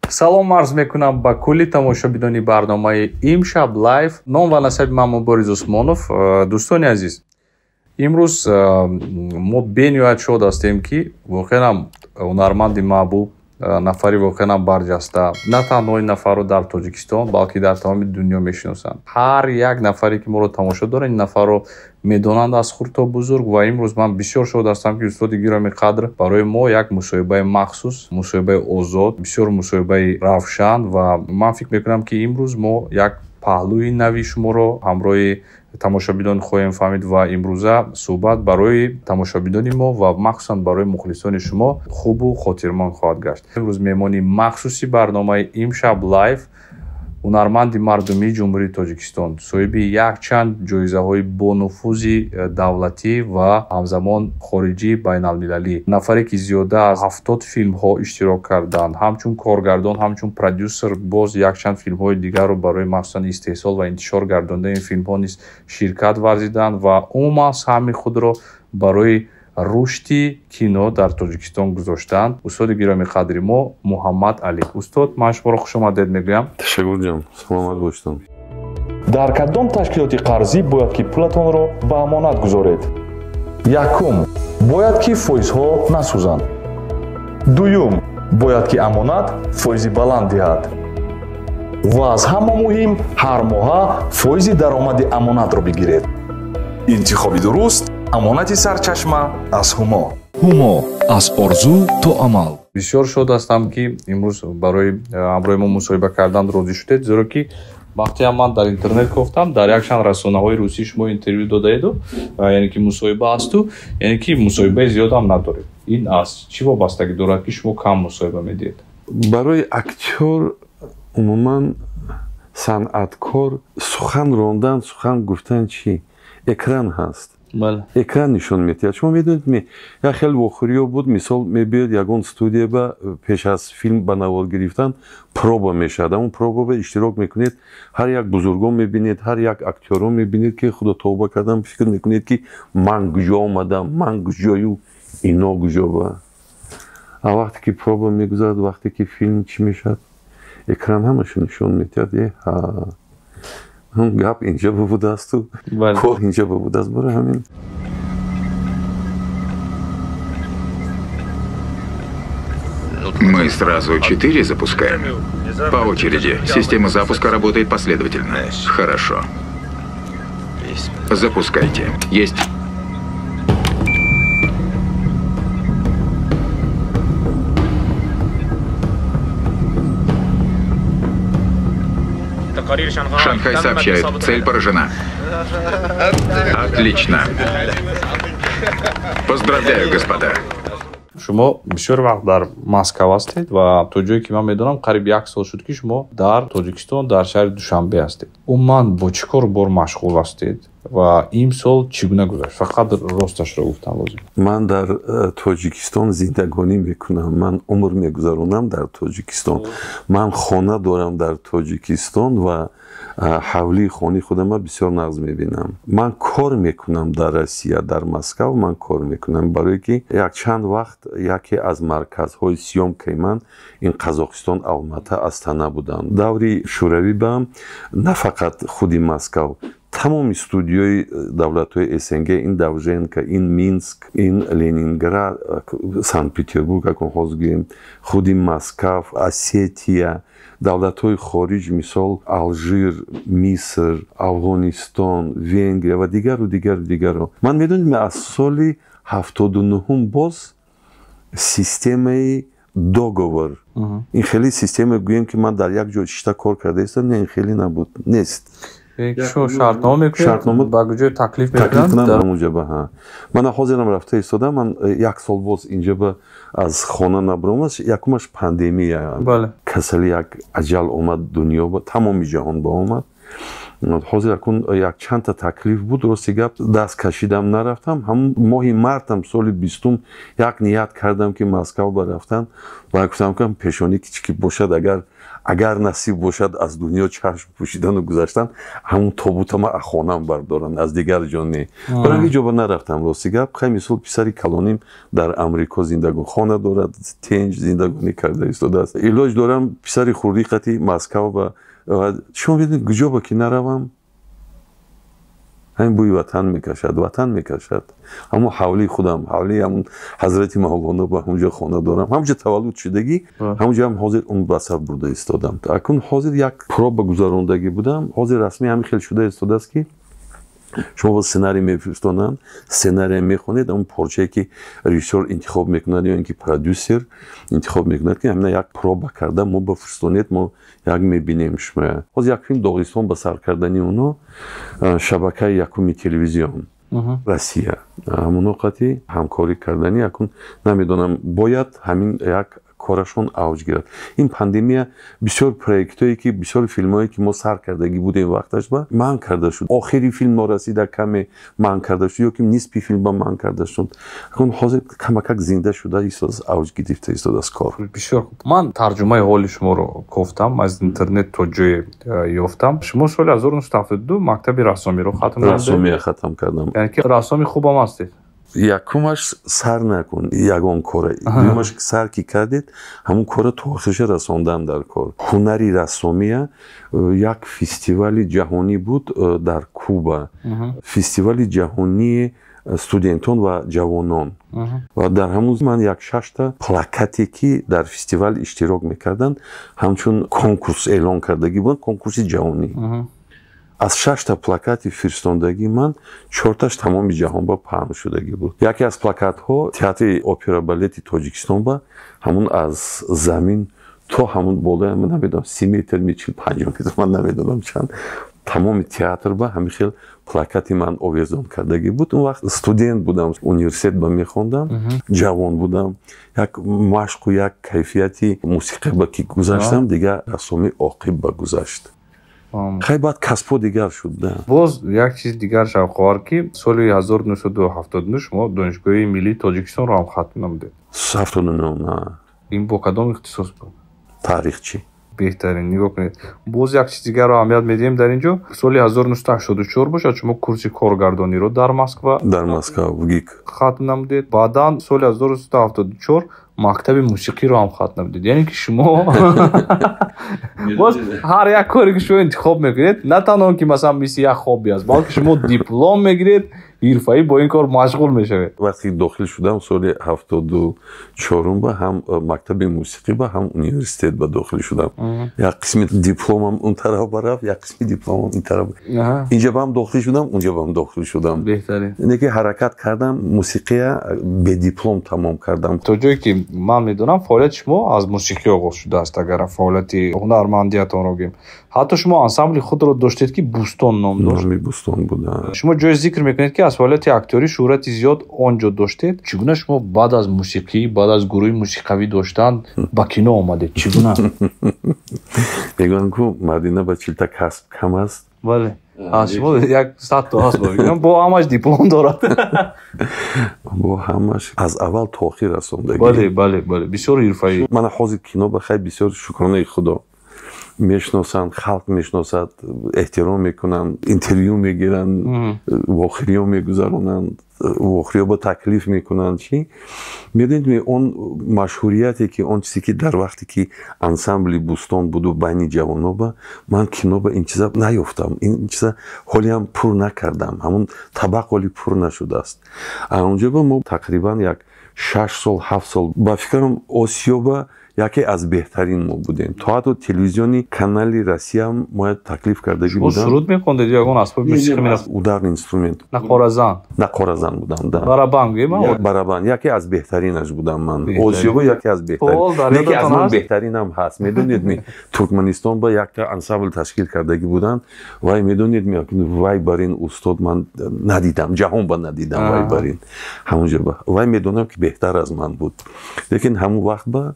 Салом арз мекунам ба кулли тамошобинони барномаи Имшаб Лайв. Ном ва насаби ман Мубориз Усмонов. Дӯстони азиз, имрӯз мо бениҳоят шод ҳастем, ки воқеан ҳам ҳунарманди маҳбуб, нафари воқеан ҳам барҷаста, на танҳо ин нафарро дар Тоҷикистон, балки дар тамоми дунё мешиносанд. Ҳар як нафаре, ки моро тамошо доранд, ин нафарро медонанд аз хурд то бузург. Ва имрӯз ман бисёр шод ҳастам, ки устоди гиромӣ қадр барои мо як мусоҳибаи махсус, мусоҳибаи озод, бисёр мусоҳибаи равшан, ва ман фикр мекунам, ки имрӯз мо як паҳлӯи нави шуморо ҳамроҳи тамошобинон хоҳем фаҳмид. Ва имрӯза суҳбат барои тамошобинони мо ва махсусан барои мухлисони шумо хубу хотирмон хоҳад гашт. Имрӯз меҳмони махсуси барномаи Имшаб Лайв ҳунарманди мардумии Ҷумҳурии Тоҷикистон, соҳиби якчанд ҷоизаҳои бонуфузи давлатӣ ва ҳамзамон хориҷӣ, байналмилалӣ, нафаре, ки зиёда аз 70 филмҳо иштирок карданд, ҳамчун коргардон, ҳамчун продюсер, боз якчанд филмҳои дигарро барои махсусан истеҳсол ва интишор гардондани ин филмҳо низ ширкат варзиданд ва умуман саҳми худро барои рушди кино дар Тоҷикистон гузоштанд. Устоди гиромӣ қадри мо Муҳаммад Алӣ. Устод, ман шуморо хушомадед мегӯям. Ташаккур ҷон, саломат бошед. Дар кадом ташкилоти қарзӣ бояд ки пулатонро ба амонат гузоред? Якум, бояд ки фоизҳо насӯзанд. Дуюм, бояд ки амонат фоизи баланд диҳад. Ва аз ҳама муҳим, ҳар моҳа фоизи даромади амонатро бигиред. Интихоби дуруст амонати сарчашма аз Ҳумо. Ҳумо аз орзу то амал. Бисёр шод ҳастам, ки имрӯз барои ҳамроҳи мо мусоҳиба кардан розӣ шудед, зеро ки вақте ҳам ман дар интернет кофтам, дар якчанд расонаҳои русӣ шумо интервю додаеду, яъне ки мусоҳиба ҳасту, яъне ки мусоҳибаи зиёд ҳам надоред. Ин аз чӣ вобастагӣ дорад, ки шумо кам мусоҳиба медиҳед? Барои актёр, умуман санъаткор, сухан рондан, сухан гуфтан чӣ? Экран ҳаст. Экран нишон медиҳад. Шумо медонед, як хел вохӯриё буд, мисол мебиёд ягон студия, ба пеш аз филм ба навор гирифтан проба мешавад. Ҳамон проба ба иштирок мекунед, ҳар як бузургон мебинед, ҳар як актёрон мебинед, ки худо тавба кардам, фикр мекунед, ки ман куҷо омадам, ман куҷою, ино куҷо ба. А вақте ки проба мегузарад, вақте ки филм чӣ мешавад, экран ҳамаша нишон медиҳад. Э ҳа, гап инҷа бубудасту кор инҷа бубудааст. Барои ҳамин Мы сразу 4 запускаем. По очереди. Система запуска работает последовательно. Хорошо. Запускайте. Есть. Шанхай сообщает, цель поражена. Отлично. Поздравляю, господа. Шумо бисёр вақт дар Москва ҳастед ва то ҷое ки ман медонам, қариб як сол шуд, ки шумо дар Тоҷикистон, дар шаҳри Душанбе ҳастед. Умуман бо чӣ кор бор машғул ҳастед ва имсол чӣ гуна гузашт? Фақат росташро гуфтан лозим. Ман дар Тоҷикистон зиндагонӣ мекунам, ман умр мегузаронам дар Тоҷикистон, ман хона дорам дар Тоҷикистон ва ҳавлии хонаи худама бисёр нағз мебинам. Ман кор мекунам дар Россия, дар Москва ман кор мекунам, барое ки якчанд вақт яке аз марказҳои съёмкаи ман ин Қазоқистон, Алмата, Астана буданд. Даври Шӯравӣ ба на фақат худи Москва, тамоми студиёи давлатҳои СНГ, ин Довженко, ин Минск, ин Ленинград, Санкт-Петербург, акун ҳозир гӯем, худи Москва, Осетия, давлатҳои хориҷ, мисол Алжир, Миср, Афғонистон, Венгрия ва дигару дигару дигару. Ман медонем, аз соли 79-ум боз системаи договор. Ин хеле система гӯем, ки ман дар як ҷо шишта кор карда истам, не, ин хеле набуд, нест. Шумо шартнома мекунед, Шартнома ба куҷо таклиф таклиф мекунанд? кунам ҳамонҷа ба ҳа. Ман ҳозирам рафта истодам, ман як сол боз инҷа ба аз хона набаромад. Якумаш пандемия. Касали як аҷал омад дунё ба, тамоми ҷаҳон ба омад. Ҳозир акун якчандта таклиф буд, рости гап, даст кашидам, нарафтам. Ҳамун моҳи мартам соли 20-ум як ният кардам, ки Москав ба рафтан, ва гуфтам, ки пешонӣ кичики бошад, агар насиб бошад, аз дунё чашм пӯшидану гузаштан, ҳамун тобутама аз хонам бардоранд, аз дигар ҷо не. Барои ҳеҷ ҷо ба нарафтам, рости гап. Хай, мисол, писари калоним дар Амрико зиндагон, хона дорад, тенҷ зиндагонӣ карда истодааст. Илоҷ дорам писари хурдӣ қати Москав ба. Шумо бидонед, куҷо ба ки наравам, ҳамин бӯи ватан мекашад, ватан мекашад. Ҳамун ҳавлии худам, ҳавлии ҳамун Ҳазрати Мавлоно, ба ҳамунҷо хона дорам, ҳамунҷо таваллуд шудагӣ, ҳамунҷо ҳам ҳозир умр ба сар бурда истодам. Акун ҳозир як проба гузарондагӣ будам. Ҳозир расмӣ ҳамин хел шуда истодааст, ки шумо ба сценарий мефиристонанд, сценария мехонед, он порчае ки режиссёр интихоб мекунад ё ин ки продюсер интихоб мекунад, ки ҳамина як проба карда мо бифиристонед, мо як мебинем шумо. Ҳозир як филм Доғистон ба сар кардани, оно шабакаи якуми телевизион Россия, ҳамоно қати ҳамкорӣ кардани. Акун намедонам, бояд ҳамин як корашон авҷ гирад. Ин пандемия бисёр проектҳое ки, бисёр филмҳое ки мо сар кардагӣ будем, вақташ ба манъ карда шуд. Охири филм норасида каме манъ карда шуд ё ки нисфи филм ба манъ карда шуд. Акун ҳозир камакак зинда шуда истодааст, авҷ гирифта истодааст кор. Бисёр хуб. Ман тарҷумаи ҳоли шуморо кофтам, аз интернет то ҷое ёфтам. Шумо соли 1972 мактаби рассомиро хатм намудед. Рассомия хатм кардам. Яъне ки рассоми хубам ҳастед. Якумаш, сар накун ягон кора, дуюмаш, сар ки кардед, ҳамун кора то охириша расондан дар кор. Ҳунари рассомия, як фестивали ҷаҳонӣ буд дар Куба, фестивали ҷаҳонии студентон ва ҷавонон, ва дар ҳамун ман як шашта плакате ки дар фестивал иштирок мекарданд, ҳамчун конкурс эълон кардагӣ буданд, конкурси ҷаҳонӣ. Аз шашта плакати фиристондагии ман чорташ тамоми ҷаҳон ба паҳн шудагӣ буд. Яке аз плакатҳо театри опера балети Тоҷикистон ба ҳамун аз замин то ҳамун болоя, ман намедонам, 30 метр ми 40-50 метр, ман намедонам чанд, тамоми театр ба ҳамин хел плакати ман овезон кардагӣ буд. Он вақт студент будам, университет ба мехондам, ҷавон будам, як машқу як кайфияти мусиқӣ ба ки гузаштам, дигар рассомӣ оқиб ба гузашт. Хай, баъд касбҳо дигар шуд да. Боз як чиз дигар шавқовар, ки соли 1979 шумо Донишгоҳи миллии Тоҷикистонро ҳам хатм намудед. 79, на. Ин бо кадом ихтисос буд? Таърихчӣ. Беҳтарин. Нигоҳ кунед, боз як чиз дигарро аҳамият медиҳем дар ин ҷо. Соли 1984 бошад, шумо курси коргардониро дар Москва Дар Москва, ВГИК. хатм намудед. Баъдан соли 1974 мактаби мусиқиро ҳам хатм намудед. Яъне ки шумо боз ҳар як коре ки шумо интихоб мекунед, на танҳо он ки масалан мисли як хобби аст, балки шумо диплом мегиред, ҳирфаӣ бо ин кор машғул мешавед. Вақте дохил шудам соли 74-ум ба ҳам мактаби мусиқӣ ба, ҳам университет ба дохил шудам, як қисми дипломам он тараф ба рафт, як қисми дипломам ин тараф. Инҷа ба ҳам дохил шудам, унҷа ба ҳам дохил шудам. Беҳтарин. Ине ки ҳаракат кардам, мусиқия бедиплом тамом кардам. То ҷое ки ман медонам, фаъолияти шумо аз мусиқӣ оғоз шудааст. Агар фаъолияти ҳунармандиятонро гӯем, ҳатто шумо ансамбли худро доштед, ки Бӯстон ном дошт. Номи Бӯстон буда. Шумо ҷое зикр мекунед, ки аз фаъолияти актёрӣ шӯҳрати зиёд он ҷо доштед. Чӣ гуна шумо баъд аз мусиқӣ, баъд аз гурӯҳи мусиқавӣ доштан ба кино омадед? Чӣ гуна? Мегӯянд ку, мардина ба 40-та касб кам аст. Бале, аз шумо як 100 то ҳаст, бо ҳамаш диплом дорад. Бо ҳамаш аз аввал то охир расондагӣ. Бале, бисёр ҳирфаӣ. Мана ҳозир кино ба хай, бисёр, шукронаи Худо, мешиносанд, халқ мешиносад, эҳтиром мекунанд, интервю мегиранд, вохириё мегузаронанд, вохириё ба таклиф мекунанд. Чӣ медонед, он машҳурияте ки, он чизе ки дар вақте ки ансамбли Бӯстон буду байни ҷавоно ба ман кино ба ин чиза наёфтам, ин чиза ҳолиам пур накардам, ҳамун табақ ҳоли пур нашудааст. Онҷо ба мо тақрибан як 6 сол, 7 сол, ба фикрам, Осиёба яке аз беҳтарин мо будем. То ҳатто телевизиони канали Россия моя таклиф кардагӣ будам. Суруд мехондед ё ягон асбоби мусиқӣ менавохтед? Ударный инструмент. Нақоразан? Нақоразан будам да. Барабан гӯем. Барабан. Яке аз беҳтаринаш будам ман Осиёба, яке аз беҳтарин. Яке аз ман беҳтаринам ҳаст, медонед ми, Туркманистон ба якта ансамбл ташкил кардагӣ буданд. Вай, медонед ми, вай барин устод ман надидам, ҷаҳон ба надидам. Вай барин ҳамунҷо ба вай медонам, ки беҳтар аз ман буд, лекин ҳамун вақт ба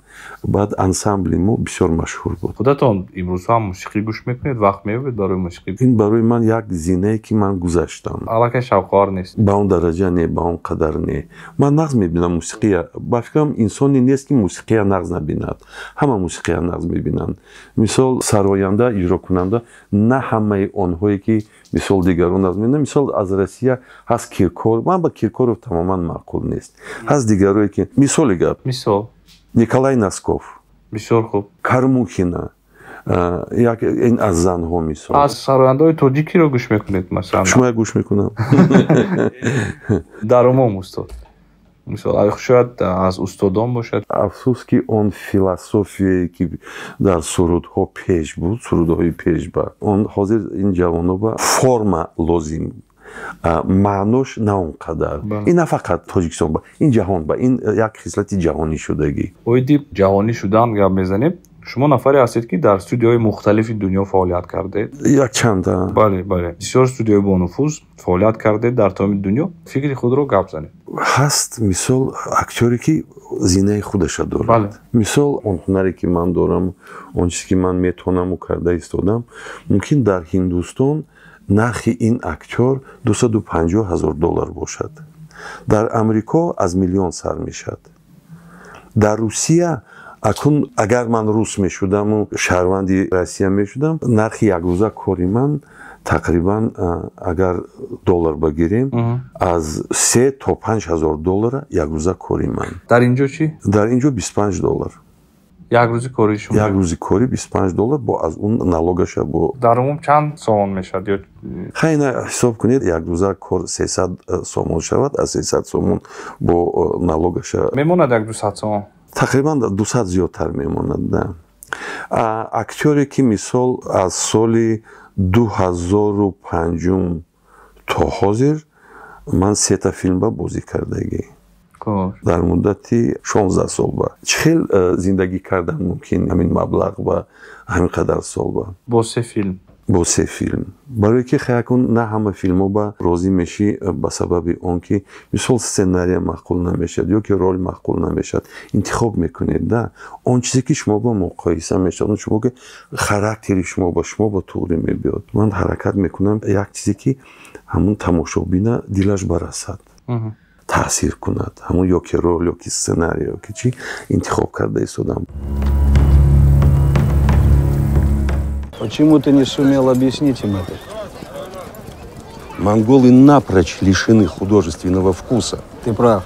Баъд ансамбли мо бисёр машҳур буд. Худатон имрӯз ҳам мусиқӣ гӯш мекунед, вақт меёбед барои мусиқӣ? Ин барои ман як зинае, ки ман гузаштам. Аллакай шавқовар нест? Ба он дараҷа не, ба он қадар не. Ман нағз мебинам мусиқия. Ба фикрам, инсоне нест, ки мусиқия нағз набинад. Ҳама мусиқия нағз мебинанд. Мисол, сароянда, иҷрокунанда, на ҳамаи онҳое, ки мисол дигарон нағз мебинанд. Мисол, аз Россия ҳаст Киркоров. Ман ба Киркоров тамоман маъқул нест. Ҳаст дигарое, ки, мисоли гап, Мисол? Николай Носков. Бисёр хуб. Кармухина, як ин аз занҳо, мисол. Аз сарояндаҳои тоҷикиро гӯш мекунед, масалан? Шумоя гӯш мекунам. Дар умум, устод, мисол, шояд аз устодон бошад. Афсӯс, ки он философие, ки дар сурудҳо пеш буд, сурудҳои пешба, он ҳозир ин ҷавоно ба форма лозим, маънош на он қадар. Ин на фақат Тоҷикистон ба, ин ҷаҳон ба, ин як хислати ҷаҳонӣ шудагӣ. Оиди ҷаҳонӣ шудан гап мезанем. Шумо нафаре ҳастед, ки дар студияҳои мухталифи дунё фаъолият кардед. Якчанда. Бале, бисёр студияҳои бонуфуз фаъолият кардед дар тамоми дунё. Фикри худро гап занед. Ҳаст, мисол, актёре, ки зинаи худаша дорад. Мисол, он ҳунаре, ки ман дорам, он чизе, ки ман метавонаму карда истодам, мумкин дар Ҳиндустон нархи ин актёр 250 ҳазор доллар бошад, дар Амрико аз миллион сар мешавад, дар Русия акун, агар ман рус мешудаму шаҳрванди Россия мешудам, нархи якрӯза кори ман тақрибан, агар доллар багирем, аз 3 то 5 ҳазор доллара якрӯза кори ман. Дар инҷо чӣ? Дар инҷо 25 доллар. Як рӯзи кори шумо? Як рӯзи кори 25 доллар, бо аз он налогаша, бо Дар умум чанд сомон мешавад ё? Хайна, ҳисоб кунед, як рӯза кор 300 сомон шавад, аз 300 сомон бо налогаша Мемонад як 200 сомон. Тақрибан 200 зиёдтар мемонад, да. Актёре, ки мисол аз соли 2005-ум то ҳозир ман сета филмба бозӣ кардагӣ, дар муддати 16 сол ба чӣ хел зиндагӣ кардан мумкин ҳамин маблағ ба ҳамин қадар сол ба? Бо се филм. Бо се филм. Барое ки хаякун на ҳама филмҳо ба розӣ мешӣ, ба сабаби он ки мисол сценария маъқул намешавад ё ки роль маъқул намешавад. Интихоб мекунед, да, он чизе, ки шумо ба муқоиса мешавад, он шумо ки характери шумо ба шумо ба туғри мебиёд. Ман ҳаракат мекунам як чизе, ки ҳамун тамошобина дилаш барасад, таъсир кунад, ҳамун ё ки роль, ё ки сценарий, ё ки чӣ интихоб карда истодам. Почему ты не сумел объяснить им это? Монголы напрочь лишены художественного вкуса. Ты прав.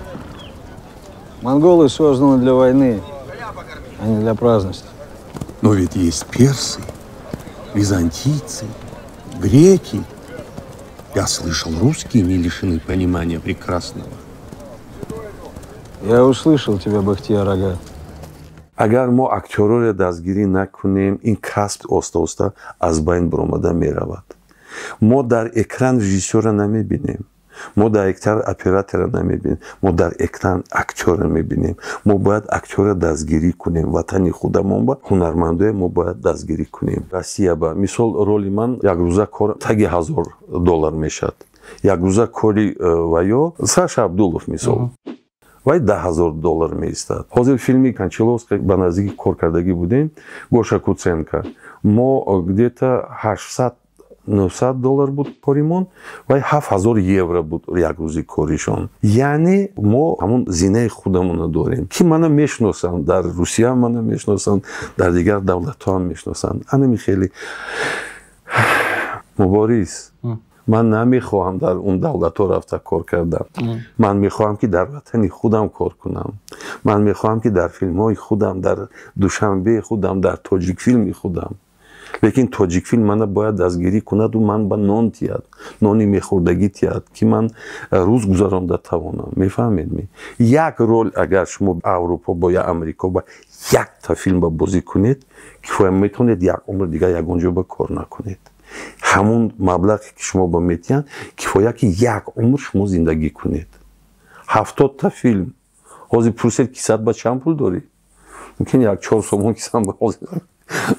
Монголы созданы для войны, а не для праздности. Но ведь есть персы, византийцы, греки. Я слышал, русские не лишены понимания прекрасного. Я услышал тебя, Бахтияр-ага. Агар мо актёрҳоро дастгирӣ накунем, ин касб оста оста аз байн баромада меравад. Мо дар экран режиссёра намебинем, мо дар экран оператора намебинем, мо дар экран актёра мебинем. Мо бояд актёра дастгирӣ кунем. Ватани худамон ба ҳунармандое мо бояд дастгирӣ кунем. Россия ба, мисол, роли ман якрӯза кор таги 1000 доллар мешавад. Якрӯза кори ва ё Саша Абдулов, мисол, вай 10 000 доллар меистад. Ҳозир филми Кончаловский ба наздики кор кардагӣ будем, Гоша Куценко, мо где-то 800 900 доллар буд коримон, вай 7000 евро буд як рӯзи коришон. Яъне мо ҳамун зинаи худамонро дорем, ки мана мешиносанд дар Русия, мана мешиносанд дар дигар давлатҳо ҳам мешиносанд. Анами хеле, Мубориз, ман намехоҳам дар он давлатҳо рафта кор кардан. Ман мехоҳам, ки дар ватани худам кор кунам. Ман мехоҳам, ки дар филмҳои худам, дар Душанбеи худам, дар Тоҷикфилми худам. Лекин Тоҷикфилм мана бояд дастгирӣ кунаду ман ба нон тиҳад, нони мехӯрдагӣ тиҳад, ки ман рӯз гузаронда тавонам. Мефаҳмед ми? Як роль, агар шумо Аврупо бо ё Амрико ба якта филм ба бозӣ кунед, кифоя. Метавонед як умр дигар ягон ҷо ба кор накунед. Ҳамун маблағе, ки шумо ба метиҳанд, кифоя, ки як умр шумо зиндагӣ кунед. 70-та филм. Ҳозир пурсед, кисат ба чанд пул дорӣ, мумкин як 4 сомон кисам ба ҳозир.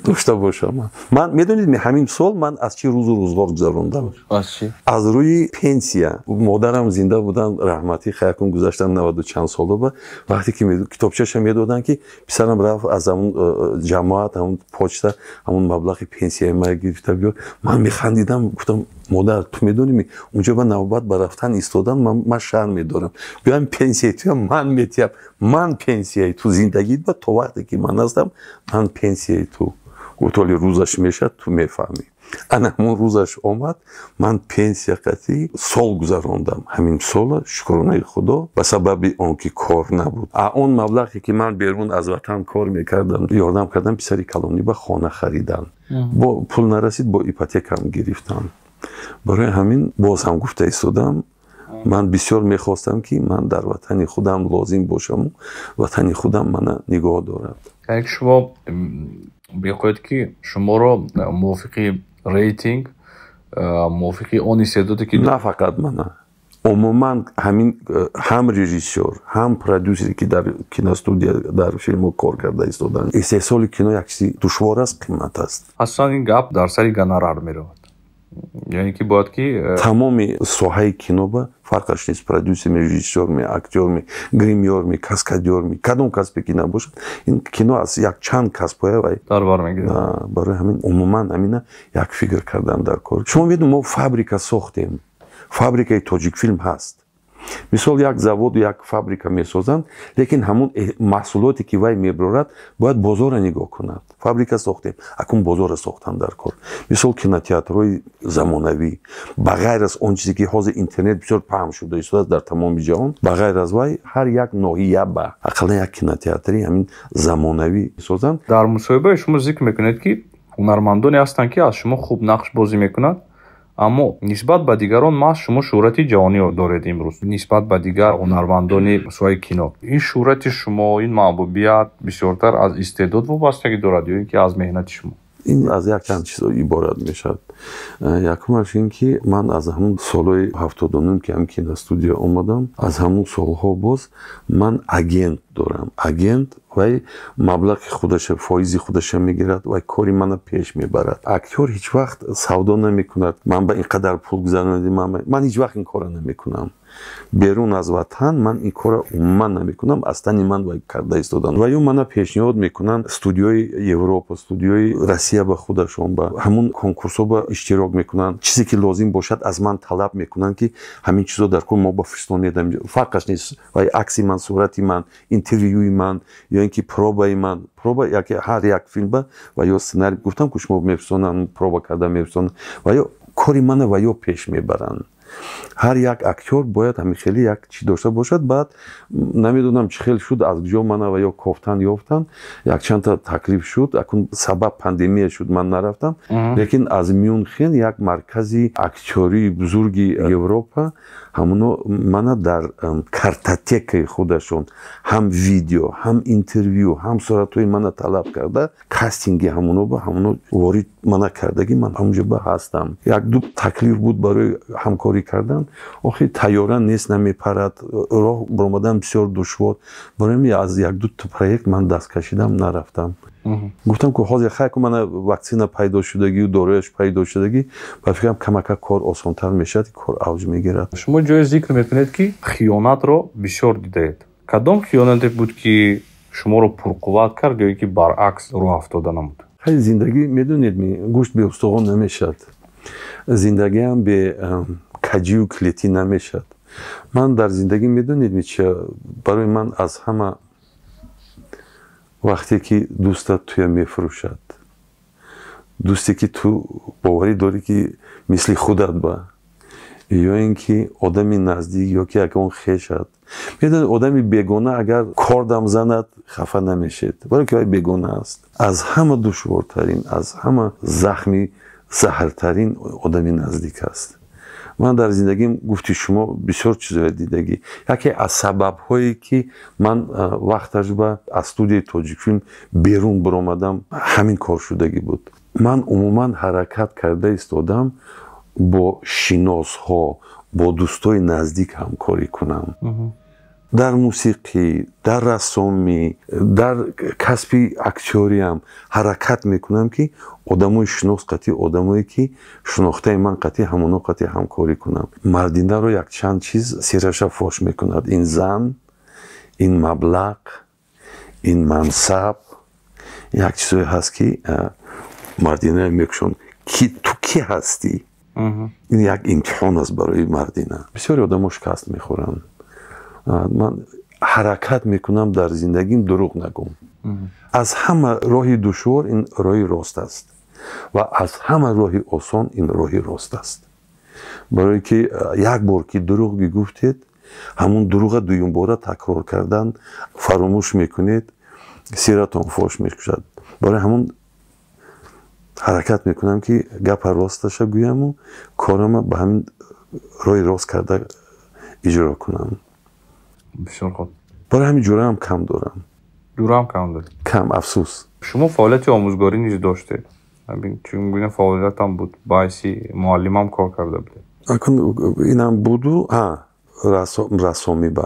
Дошта бошам. Ман медонед, ҳамин сол ман аз чӣ рӯзу рӯзгор гузарондам? Аз чӣ? Аз рӯи пенсия. Модарам зинда буданд, раҳматӣ, хаякун гузаштан, 90 чанд сола ба вақте ки китобчаша медоданд, ки писарам рафт аз ҳамун ҷамоат, ҳамун почта, ҳамун маблағи пенсияи ма гирифта биёр. Ман механдидам, гуфтам: «Модар, ту медонӣ, унҷо ба навбат ба рафтан истодан ман шарм медорам. Биёям, пенсияи туям ман метиҳам, ман пенсияи ту зиндагит ба то вақте ки ман ҳастам, ман пенсияи ту». Гуфт: «Ҳоли рӯзаш мешавад, ту мефаҳмӣ». Ана ҳамон рӯзаш омад, ман пенсия қатӣ сол гузарондам. Ҳамин сола, шукронаи Худо, ба сабаби он ки кор набуд, а он маблағе ки ман берун аз ватан кор мекардам, ёрдам кардам писари калонӣ ба хона харидан. Бо пул нарасид, бо ипотекам гирифтам. Барои ҳамин боз ҳам гуфта истодам, ман бисёр мехостам, ки ман дар ватани худам лозим бошаму ватани худам мана нигоҳ дорад. Яъне ки шумо мехоҳед, ки шуморо мувофиқи рейтинг, мувофиқи он истеъдоде ки На фақат мана, умуман ҳамин ҳам режиссёр, ҳам продюсере, ки дар киностудия, дар филмҳо кор карда истоданд. Истеҳсоли кино як чизи душвор аст, қимат аст. Асосан ин гап дар сари гонорар меравад, яъне ки бояд ки Тамоми соҳаи кино ба фарқаш нест: продюсерми, режиссёрми, актёрми, гримёрми, каскадёрми, кадом касбе ки набошад, ин кино аз якчанд касбҳоя вай дар бар мегирад. Барои ҳамин умуман ҳамина як фикр кардан дар кор. Шумо медонед, мо фабрика сохтем, фабрикаи Тоҷикфилм ҳаст. Мисол, як заводу як фабрика месозанд, лекин ҳамун маҳсулоте ки вай мебарорад, бояд бозорро нигоҳ кунад. Фабрика сохтем, акун бозорро сохтан дар кор. Мисол, кинотеатрҳои замонавӣ, ба ғайр аз он чизе ки ҳозир интернет бисёр паҳн шуда истодааст дар тамоми ҷаҳон, ба ғайр аз вай ҳар як ноҳия ба ақаллан як кинотеатри ҳамин замонавӣ созанд. Дар мусоҳибаи шумо зикр мекунед, ки ҳунармандоне ҳастанд, ки аз шумо хуб нақш бозӣ мекунанд, аммо нисбат ба дигарон маҳз шумо шӯҳрати ҷаҳонӣ доред имрӯз нисбат ба дигар ҳунармандони соҳаи кино. Ин шӯҳрати шумо, ин маҳбубият бисёртар аз истеъдод вобастагӣ дорад ё ин ки аз меҳнати шумо? Ин аз якчанд чиз иборат мешавад. Якумаш ин ки ман аз ҳамун солҳои 79, ки ҳам киностудия омадам, аз ҳамун солҳо боз ман агент дорам. Агент вай маблағи худаша, фоизи худаша мегирад, вай кори мана пеш мебарад. Актёр ҳеҷ вақт савдо намекунад: «Ман ба ин қадар пул гузаронидем». Ман ҳеҷ вақт ин корро намекунам. Берун аз ватан ман ин корро умуман намекунам. Аз тани ман вай карда истодан ва ё мана пешниҳод мекунанд студиои Европа, студиои Россия, ба худашон ба ҳамун конкурсҳо ба иштирок мекунанд. Чизе ки лозим бошад, аз ман талаб мекунанд, ки ҳамин чизо дар кор, мо ба фиристонедам. Фарқаш нест, вай акси ман, сурати ман, интервюи ман ё ин ки пробаи ман, проба яке ҳар як филмба ва ё сценарий гуфтам, ки шумо мефиристонанд, проба карда мефиристонанд ва ё кори мана ва ё пеш мебаранд. Ҳар як актёр бояд ҳамин хеле як чӣ дошта бошад. Баъд намедонам, чӣ хел шуд, аз куҷо мана ва ё кофтан ёфтан, якчандта таклиф шуд. Акун сабаб пандемия шуд, ман нарафтам, лекин аз Мюнхен, як маркази актёрии бузурги Европа, ҳамуно мана дар картотекаи худашон ҳам видео, ҳам интервю, ҳам суратҳои мана талаб карда, кастинги ҳамуно ба ҳамуно ворид мана кардагӣ, ман ҳамунҷо ба ҳастам. Як ду таклиф буд барои ҳамкорӣ кардан, охир тайёра нест, намепарад, роҳ баромадан бисёр душвор. Барои ҳамин аз як дута проект ман даст кашидам, нарафтам. Гуфтам, ки ҳозир хай ку мана ваксина пайдо шудагию доруяш пайдо шудагӣ, ба фикрам, камака кор осонтар мешавад, кор авҷ мегирад. Шумо ҷое зикр мекунед, ки хиёнатро бисёр дидаед. Кадом хиёнате буд, ки шуморо пурқувват кард ё ин ки баръакс рӯҳ афтода намуд? Хай, зиндагӣ, медонед, ми гӯшт бе устухон намешавад, зиндагиам бе каҷию клетӣ намешавад. Ман дар зиндагӣ, медонед, ми чи барои ман аз ҳама? Вақте ки дӯстат туя мефурӯшад, дӯсте ки ту боварӣ дорӣ, ки мисли худат ба, ё ин ки одами наздик, ё ки ягон хешат. Медонед, одами бегона агар кордам занад, хафа намешед, барое ки вай бегона аст. Аз ҳама душвортарин, аз ҳама захми заҳртарин одами наздик аст. Ман дар зиндагим, гуфти шумо, бисёр чизоя дидагӣ. Яке аз сабабҳое ки ман вақташ ба аз студияи Тоҷикфилм берун баромадам, ҳамин кор шудагӣ буд. Ман умуман ҳаракат карда истодам бо шиносҳо, бо дӯстои наздик ҳамкорӣ кунам. Дар мусиқӣ, дар рассомӣ, дар касби актёриам ҳаракат мекунам, ки одамои шинос қатӣ, одамое ки шинохтаи ман қатӣ, ҳамоно қатӣ ҳамкорӣ кунам. Мардинаро якчанд чиз сираша фош мекунад: ин зан, ин маблағ, ин мансаб. Як чизое ҳаст, ки мардинаро мекушон, ки ту кӣ ҳастӣ. Ин як имтиҳон аст барои мардина. Бисёре одамо шикаст мехӯранд. Ман ҳаракат мекунам, дар зиндагим дурӯғ нагӯм. Аз ҳама роҳи душвор ин роҳи рост аст ва аз ҳама роҳи осон ин роҳи рост аст, барое ки як бор ки дурӯғ бигуфтед, ҳамун дурӯға дуюмбора такрор кардан фаромӯш мекунед, сиратон фош мекушад. Барои ҳамун ҳаракат мекунам, ки гапа росташа гӯяму корама ба ҳамин роҳи рост карда иҷро кунам. Бисёр хуб. Барои ҳамин ҷураам кам дорам. Ҷураам кам доред? Кам, афсӯс. Шумо фаъолияти омӯзгорӣ низ доштед. Чун гуна фаъолиятам буд? Ба ҳайси муаллимам кор карда будед? Акун инам буду, рассомӣ ба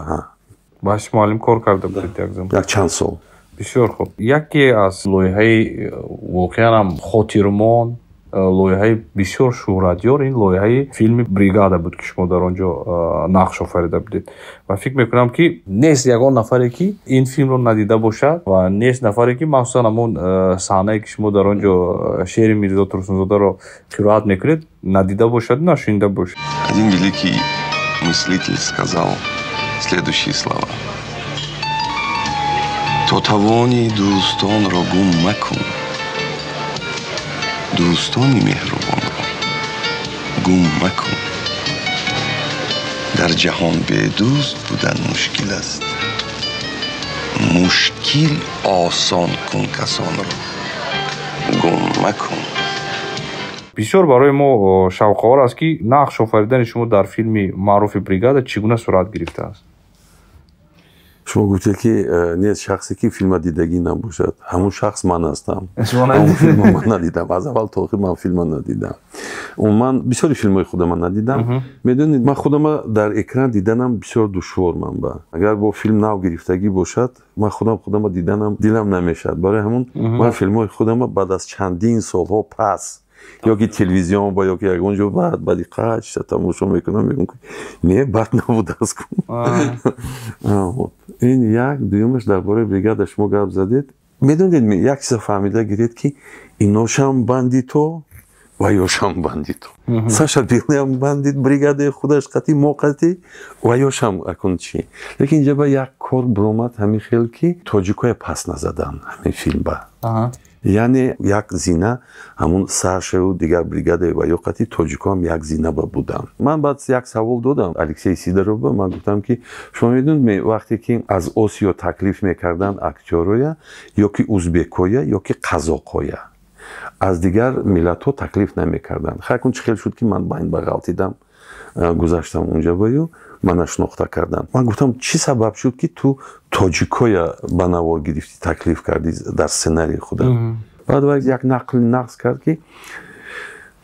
Ба ҳайси муаллим кор карда будед як замон? Як чанд сол. Бисёр хуб. Яке аз лоиҳаи воқеанам хотирмон, лоиҳаи бисёр шӯҳратёр, ин лоиҳаи филми «Бригада» буд, ки шумо дар он ҷо нақш офарида будед. Ва фикр мекунам, ки нест ягон нафаре, ки ин филмро надида бошад, ва нест нафаре, ки махсусан ҳамон саҳнае, ки шумо дар он ҷо шеъри Мирзо Турсунзодаро қироат мекунед, надида бошад, нашунида бошад. Один великий мыслитель сказал следующие слова: «То тавонӣ, дӯстонро гум макун, дӯстони меҳрубонро гум макун. Дар ҷаҳон бедӯст будан мушкил аст, мушкил осон кун, касонро гум макун». Бисёр барои мо шавқовар аст, ки нақш офаридани шумо дар филми маъруфи «Бригада» чӣ гуна сурат гирифтааст? Шумо гуфтед, ки нест шахсе, ки филма дидагӣ набошад. Ҳамун шахс ман ҳастам. Ҳамун филма ман надидам, аз аввал то охир ман филма надидам. Умуман бисёри филмҳои худама надидам. Медонед, ман худама дар экран диданам бисёр душвор. Ман ба агар бо филм нав гирифтагӣ бошад, ман худам худама диданам дилам намешавад. Барои ҳамун ман филмҳои худама баъд аз чандин солҳо пас, ё ки телевизион ба, ё ки ягон ҷо баъд ба диққат чита тамошо мекунам, мегӯям, ки не, бад набудааст. Ин як. Дуюмаш, дар бораи «Бригада» шумо гап задед. Медонед, як чиза фаҳмида гиред, ки иношам бандито ва ёшам бандито. Саша Белыям бандит, бригадаи худаш қатӣ, мо қатӣ ва ёшам. Акун чӣ? Лекин инҷа ба як кор биромад ҳамин хел, ки тоҷикоя пас назадан ҳамин филм ба, яъне як зина ҳамун Сашаю дигар бригадаи ва ё қатӣ тоҷикоам як зина ба буданд. Ман баъд як савол додам Алексей Сидорова. Ман гуфтам, ки шумо медонед, вақте ки аз Осиё таклиф мекарданд актёроя, ё ки узбекоя, ё ки қазоқоя, аз дигар миллатҳо таклиф намекарданд. Хайр, кун чӣ хел шуд, ки ман ба ин ба ғалтидам, гузаштам унҷа баю мана шинохта карданд? Ман гуфтам, чӣ сабаб шуд, ки ту тоҷикоя ба навор гирифтӣ, таклиф кардӣ дар сценарии худат? Баъд вай як нақли нақз кард, ки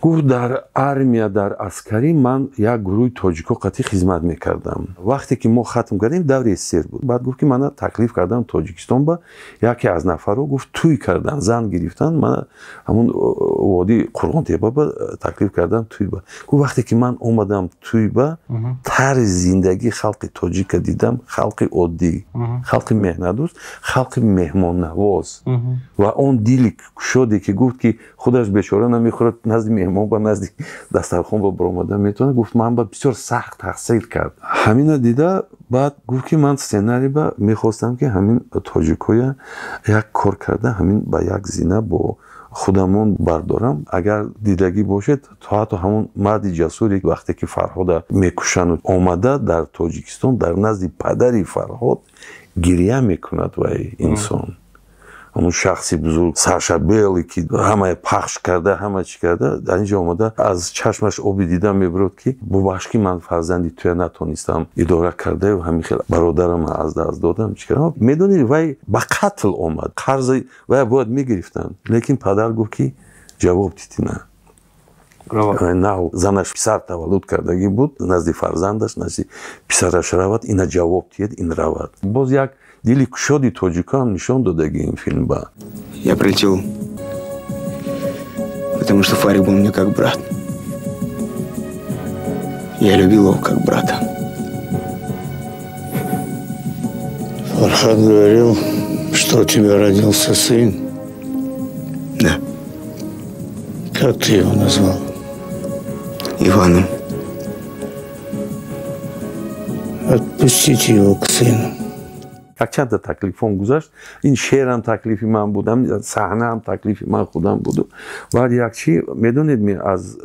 гуфт, дар армия, дар аскарӣ ман як гурӯҳи тоҷико қатъӣ хизмат мекардам. Вақте ки мо хатм кардем, даври СССР буд. Баъд гуфт, ки мана таклиф кардам Тоҷикистон ба, яке аз нафарҳо гуфт, тӯй кардан, зан гирифтан, мана ҳамун водии Қурғонтепа ба таклиф кардан тӯй ба. Гуфт, вақте ки ман омадам тӯй ба, тарзи зиндагии халқи тоҷика дидам: халқи оддӣ, халқи меҳнатдӯст, халқи меҳмоннавоз ва он дили кушоде, ки гуфт, ки худаш бечора намехӯрад, назди меҳмон ба назди дастархон ба баромада метавонад. Гуфт, ман ба бисёр сахт таъсир кард ҳамина дида. Баъд гуфт, ки ман сценарий ба мехостам, ки ҳамин тоҷикоя як кор карда, ҳамин ба як зина бо худамон бардорам. Агар дидагӣ бошед, то ҳатто ҳамон марди ҷасуре, вақте ки Фарҳода мекушанд, омада дар Тоҷикистон дар назди падари Фарҳод гиря мекунад. Вай инсон, ҳамун шахси бузург Саша Белый, ки ҳамае пахш карда, ҳама чӣ карда, дар инҷо омада аз чашмаш оби дида мебурад, ки бубахш, ки ман фарзанди туя натонистам идора кардаю, ҳамин хел бародарам аз даст додам, чӣ кардам. Медонед, вай ба қатл омад, қарзи вай бояд мегирифтанд, лекин падар гуфт, ки ҷавоб дидина. Нав занаш писар таваллуд кардагӣ буд, назди фарзандаш, назди писараш равад, ина ҷавоб диҳед, ин равад. Боз як дили кушоди тоҷикоам нишон додагӣ ин филм ба. Я прилетел, потому что Фарик был мне как брат. Я любил его как брата. Фархад говорил, что у тебя родился сын. Да. Как ты его назвал? Иваном. Отпустите его к сыну. Якчанда таклифон гузашт. Ин шеърам таклифи ман буд, саҳнаам таклифи ман худам буду. Баъд як чи медонед ми, аз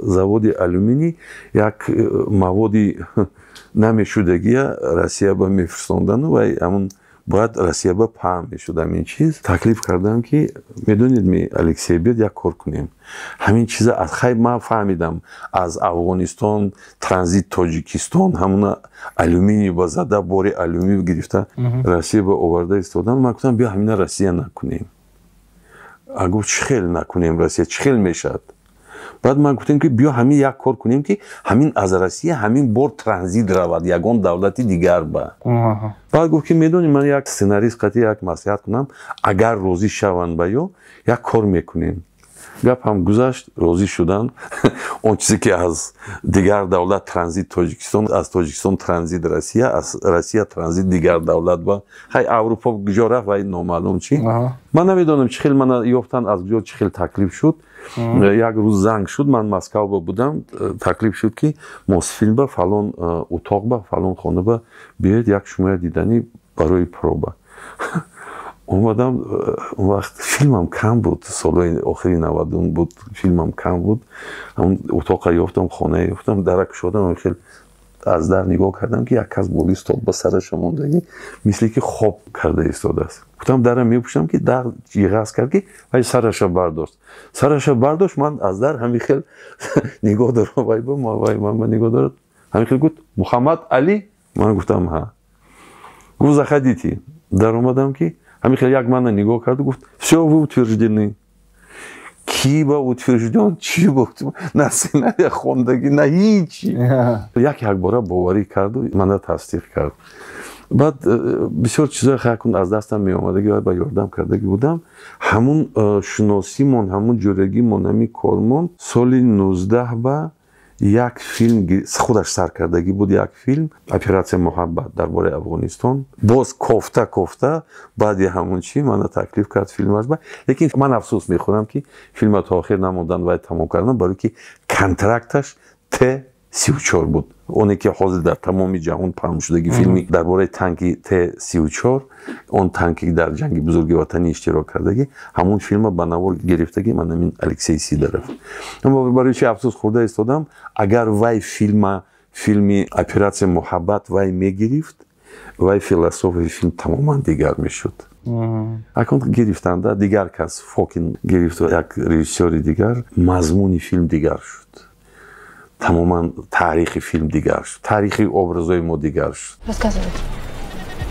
заводи алюминий як маводи намешудагия Россия ба мефирсондану ва ҳамун бояд Россия ба паҳн мешуд ҳамин чиз. Таклиф кардам ки медонед ми, Алексей, биёд як кор кунем. Ҳамин чиза аз хай ман фаҳмидам, аз Афғонистон транзит Тоҷикистон ҳамуна алюминий ба зада бори алюминий гирифта Россия ба оварда истодан. Ман гуфтам биё ҳамина Россия накунем. А гуфт чӣ хел накунем Россия, чӣ хел мешавад? Баъд ман гуфтем ки биё ҳамин як кор кунем ки ҳамин аз Россия ҳамин бор транзит равад ягон давлати дигар ба. Баъд гуфт ки медонӣ, ман як сценарист қатъи як маслиҳат кунам, агар розӣ шаванд ба ё як кор мекунем. Гап ҳам гузашт, розӣ шуданд. Он чизе ки аз дигар давлат транзит Тоҷикистон, аз Тоҷикистон транзит Россия, аз Россия транзит дигар давлат ба хай Аврупо куҷо рафт вай номаълум чи. Ман намедонам чӣ хел мана ёфтанд, аз куҷо чӣ хел таклиф шуд. Як рӯз занг шуд, ман Москва ба будам, таклиф шуд ки Мосфилм ба фалон утоқ ба фалон хона ба биёед, як шумоя дидани барои проба. Омадам, он вақт филмам кам буд, солҳои охири 90 буд, филмам кам буд. Ҳамон утоқа ёфтам, хона ёфтам, дара кушодам, хел аз дар нигоҳ кардам ки як кас болои стол ба сараша мондагӣ, мисли ки хоб карда истодааст. Гуфтам дара мепӯшам ки дар ҷиғаз кард ки вай сараша бардошт. Сараша бардошт, ман аз дар ҳамин хел нигоҳ дорам, вай ба вай ман нигоҳ дорад. Ҳамин хел гуфт Муҳаммад Али? Ман гуфтам ҳа. Гуфт заходите. Дар омадам ки ҳамин хел як мана нигоҳ кард, гуфт всё, вы утверждены. Ки ба утвержден, чи ба на сценария хондагӣ, на ҳичи. Як якбора боварӣ карду мана тасдиқ кард. Баъд бисёр чизҳои хайкун аз дастам меомадагӣ ва ба ёрдам кардагӣ будам. Ҳамун шиносимон, ҳамун ҷурагимон, ҳамин кормон соли 19 ба як филм худаш сар кардагӣ буд, як филм Оператсия Муҳаббат дар бораи Афғонистон. Боз кофта кофта баъди ҳамун чи мана таклиф кард филмаш ба. Лекин ман афсӯс мехӯрам ки филма то охир намондан вай тамом кардан, барои ки контракташ Т-34 буд. Оне ки ҳозир дар тамоми ҷаҳон паҳн шудаги филми дар бораи танки Т-34, он танки дар ҷанги бузурги ватанӣ иштирок кардагӣ, ҳамон филма ба навор гирифтагӣ ман ҳамин Алексей Сидоров. Аммо барои чи афсӯс хӯрда истодам, агар вай филма, филми Оператсия Муҳаббат вай мегирифт, вай философияи филм тамоман дигар мешуд. Акун гирифтанда дигар кас Фокин гирифт, як режиссёри дигар, мазмуни филм дигар шуд. Тамоман таърихи филм дигар шуд, таърихи образҳои мо дигар шуд. Рассказывайте.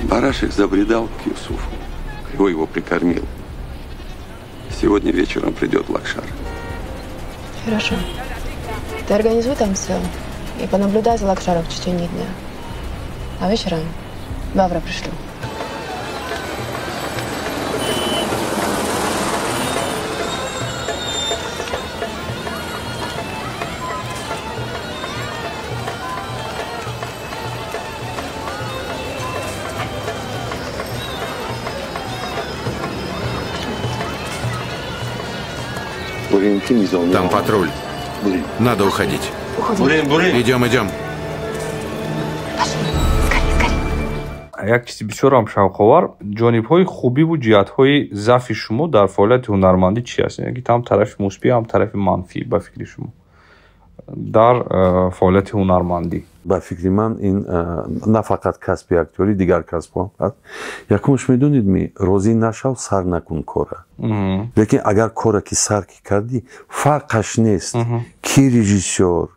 Барашек забредал к Юсуфу. Кривой его прикормил. Сегодня вечером придет Лакшар. Хорошо. Ты организуй там все и понаблюдай за Лакшаром в течение дня. А вечером Бавра пришлю. Там патруль. Надо уходить. Идем, идем. Як чизи бисёр ҳам шавқовар, ҷонибҳои хубиву ҷиҳатҳои заъфи шумо дар фаъолияти ҳунармандӣ чи аст? Яъне ки ҳам тарафи мусбӣ, ҳам тарафи манфӣ ба фикри шумо дар фаъолияти ҳунармандӣ. Ба фикри ман ин на фақат касби актёрӣ, дигар касбҳо ҳаст. Якумш медонед ми, розӣ нашав, сар накун кора. Лекин агар кора ки сар ки кардӣ, фарқаш нест ки режиссёр,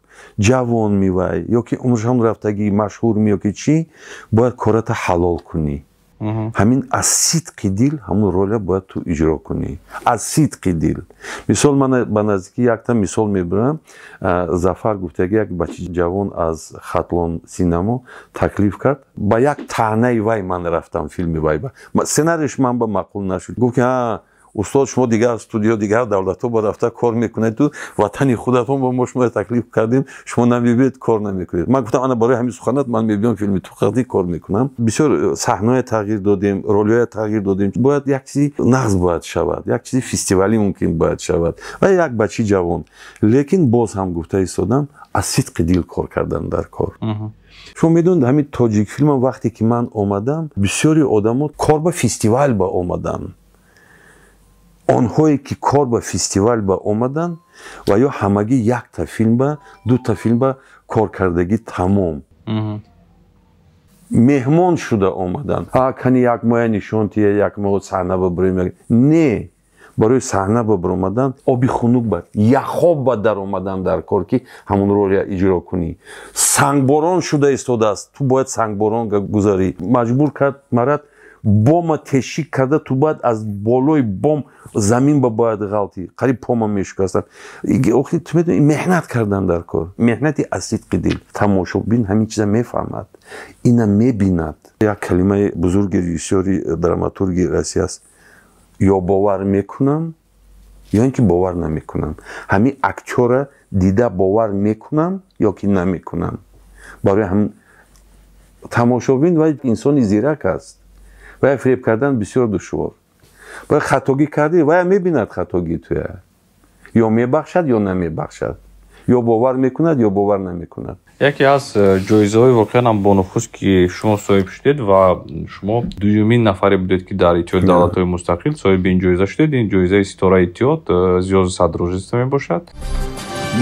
ҷавон мивай ё ки умршон рафтагӣ, машҳур ми ё ки чӣ, бояд кората ҳалол кунӣ. Ҳамин аз сидқи дил ҳамун роля бояд ту иҷро кунӣ, аз сидқи дил. Мисол, ман ба наздикӣ якта мисол мебарам. Зафар гуфтаги, як бачаи ҷавон аз Хатлон синамо таклиф кард. Ба як таънаи вай ман рафтам филми вай ба. Сценарийш ман ба маъқул нашуд. Гуфт ки устод, шумо дигар студио, дигар давлатҳо ба рафта кор мекунед, ту ватани худатон ба мо шумо таклиф кардем, шумо намебиед, кор намекунед. Ман гуфтам, ана барои ҳамин суханат ман мебиём, филми туқадӣ кор мекунам. Бисёр саҳнаҳоя тағйир додем, ролҳоя тағйир додем. Бояд як чизи нағз бояд шавад, як чизи фестивалӣ мумкин бояд шавад ва як бачаи ҷавон. Лекин боз ҳам гуфта истодам, аз сидқи дил кор кардан дар кор. Шумо медонед, ҳамин Тоҷикфилмам вақте ки ман омадам, бисёри одамо кор ба фестивал ба омаданд. Онҳое ки кор ба фестивал ба омаданд ва ё ҳамагӣ якта филм ба, дута филм ба кор кардагӣ тамом. Меҳмон шуда омаданд. Кани як моҳ нишон тия, як моҳ саҳна ба барем. Не, барои саҳна ба баромадан оби хунук ба, яхоб ба даромадан дар кор, ки ҳамон ролия иҷро кунӣ. Сангборон шуда истодааст, ту бояд сангборон гузарӣ. Маҷбур кард марат, бома тешик карда, ту бояд аз болои бом замин ба бояд ғалтӣ, қариб пома мешикастанд. Охи ту медонӣ, меҳнат кардан дар кор, меҳнати аз сидқи дил. Тамошобин ҳамин чиза мефаҳмад, ина мебинад. Як калимаи бузурги режиссёри драматурги Россия аст: ё бовар мекунам, ё ин ки бовар намекунам. Ҳамин актёра дида бовар мекунам ё ки намекунам. Барои ҳамин тамошобин ва инсони зирак аст. Вая фиреб кардан бисёр душвор. Бояд хатогӣ кардӣ, вая мебинад хатогии туя. Ё мебахшад, ё намебахшад. Ё бовар мекунад, ё бовар намекунад. Яке аз ҷоизаҳои воқеан ҳам бонуфуз, ки шумо соҳиб шудед ва шумо дуюмин нафаре будед, ки дар Иттиҳоди давлатҳои мустақил соҳиби ин ҷоиза шудед. Ин ҷоизаи Ситораи Иттиҳод, Звёзды Содружества мебошад.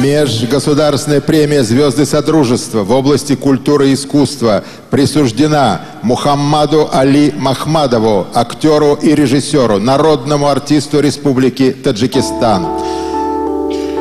Межгосударственная премия «Звезды Содружества» в области культуры и искусства присуждена Мухаммаду Али Махмадову, актеру и режиссеру, народному артисту Республики Таджикистан.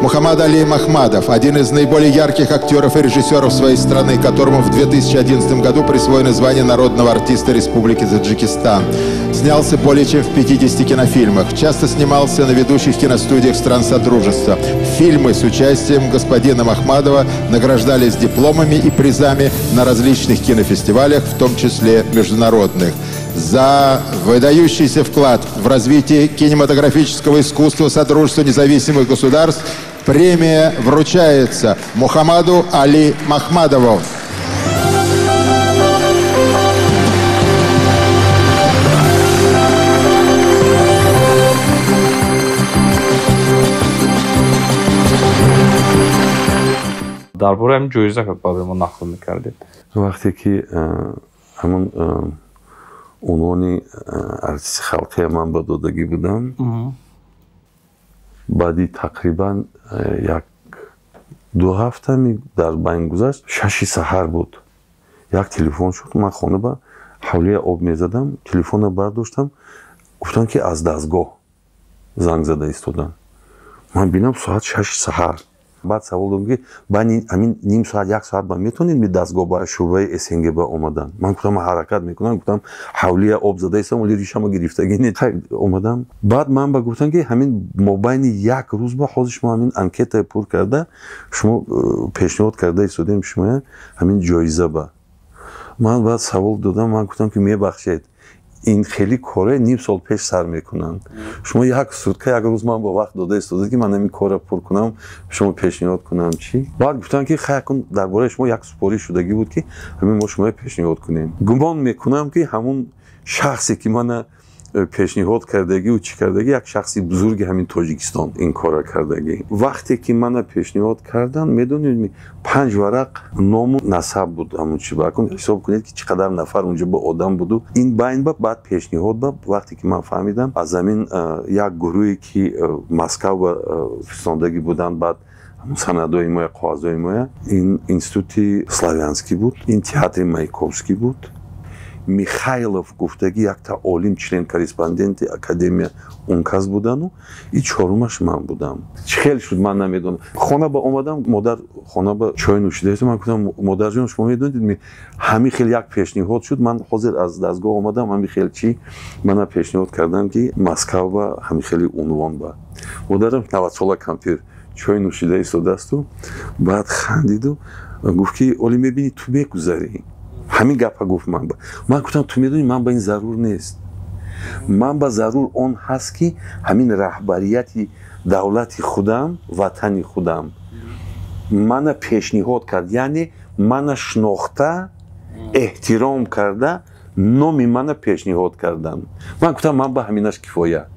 Мухаммад Али Махмадов – один из наиболее ярких актеров и режиссеров своей страны, которому в 2011 году присвоено звание народного артиста Республики Таджикистан. Снялся более чем в 50 кинофильмах. Часто снимался на ведущих киностудиях стран Содружества. Фильмы с участием господина Махмадова награждались дипломами и призами на различных кинофестивалях, в том числе международных. За выдающийся вклад в развитие кинематографического искусства Содружества независимых государств премия вручается Мухаммаду Али Махмадову. Дар бораи ҳамин ҷоиза барои мо нақл мекардед. Вақте ки ҳамон унвони артисти халқия ман ба додагӣ будам, баъди тақрибан 1-2 ҳафта дар байн гузашт, 6 саҳар буд. Як телефон шуд, ман хона ба ҳавлия об мезадам, телефонро бардоштам, гуфтам ки аз дастгоҳ занг зада истодам. Ман бинам соат 6 саҳар. Баъд савол додам ки баъди ҳамин ним соат, як соат ба метавонед ми дастгоҳ ба шӯъбаи СНГ ба омадан? Ман гуфтам, ман ҳаракат мекунам, гуфтам ҳавлия об зада истам, вале ришама гирифтагӣ не. Хайр, омадам. Баъд ман ба гуфтам ки ҳамин мобайни як рӯз ба ҳозир шумо ҳамин анкетаи пур карда, шумо пешниҳод карда истодем шумо ҳамин ҷоиза ба. Ман баъд савол додам, ман гуфтам ки мебахшед, ин хеле коре ним сол пеш сар мекунанд. Шумо як сутка, як рӯз ман бо вақт дода истодед ки ман ҳамин корро пур кунам, шумо пешниҳод кунам чӣ? Баъд гуфтанд ки хай, кун дар бораи шумо як супориш шудагӣ буд ки ҳамин мо шуморо пешниҳод кунем. Гумон мекунам ки ҳамун шахсе ки мана пешниҳод кардагӣ ва чӣ кардагӣ, як шахси бузурги ҳамин Тоҷикистон ин корро кардагӣ. Вақте ки мана пешниҳод карданд, медонед, 5 варақ ному насаб буд ҳамун чӣ. Бакун ҳисоб кунед ки чӣ қадар нафар унҷо ба одам буду. Ин байн ба баъд пешниҳод ба вақте ки ман фаҳмидам, аз ҳамин як гурӯҳе ки Москав ба фистондагӣ буданд, баъд ҳамун санадҳои моя, коғазҳои моя, ин институти славянский буд, ин театри Маяковский буд, Михайлов гуфтагӣ якта олим, член корреспонденти академия, он кас будану и чорумаш ман будам. Чӣ хел шуд, ман намедонам. Хона ба омадам, модар хона ба чой нӯшида. Ман гуфтам: «Модарҷон, шумо медонед, ҳамин хел як пешниҳод шуд, ман ҳозир аз дастгоҳ омадам, ҳамин хел чӣ мана пешниҳод кардам, ки Москав ба ҳамин хели унвон ба». Модарам 90-сола кампир чой нӯшида истодаасту баъд хандиду гуфт, ки оли мебинӣ, ту мегузарӣ. Ҳамин гапа гуфт ман ба. Ман гуфтам: «Ту медонӣ, ман ба ин зарур нест, ман ба зарур он ҳаст, ки ҳамин раҳбарияти давлати худам, ватани худам мана пешниҳод кард, яъне мана шинохта, эҳтиром карда, номи мана пешниҳод карданд». Ман гуфтам: «Ман ба ҳаминаш кифоя,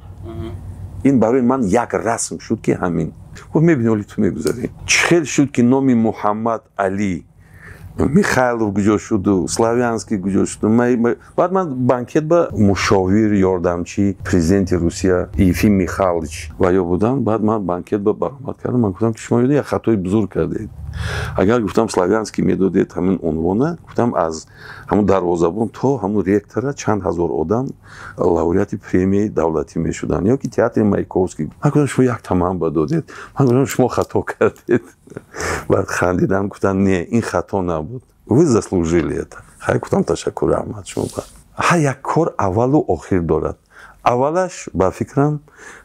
ин барои ман як расм шуд, ки ҳамин». Гуфт: «Мебини, оли ту мегузарӣ». Чӣ хел шуд, ки номи Муҳаммад Али Михайлов куҷо шуду, Славянский куҷо шуду? Баъд ман банкет ба мушовир, ёрдамчи президенти Русия Ефим Михайлович ва ё будам. Баъд ман банкет ба баромад кардам, ман гуфтам, ки шумо як хатои бузург кардед. Агар, гуфтам, Славянский медодед ҳамин унвона, гуфтам, аз ҳамун дарвозабон то ҳамун ректора чанд ҳазор одам лауреати премияи давлатӣ мешуданд, ё ки театри Маяковский. Ман гуфтам, шумо як тамам ба додед. Ман гуфтам, шумо хато кардед. Баъд хандидам, гуфтам: «Не, ин хато набуд, вы заслужили это». Хай, гуфтам, ташаккур, раҳмат шумо. Ҳар як кор аввалу охир дорад. Аввалаш, ба фикрам,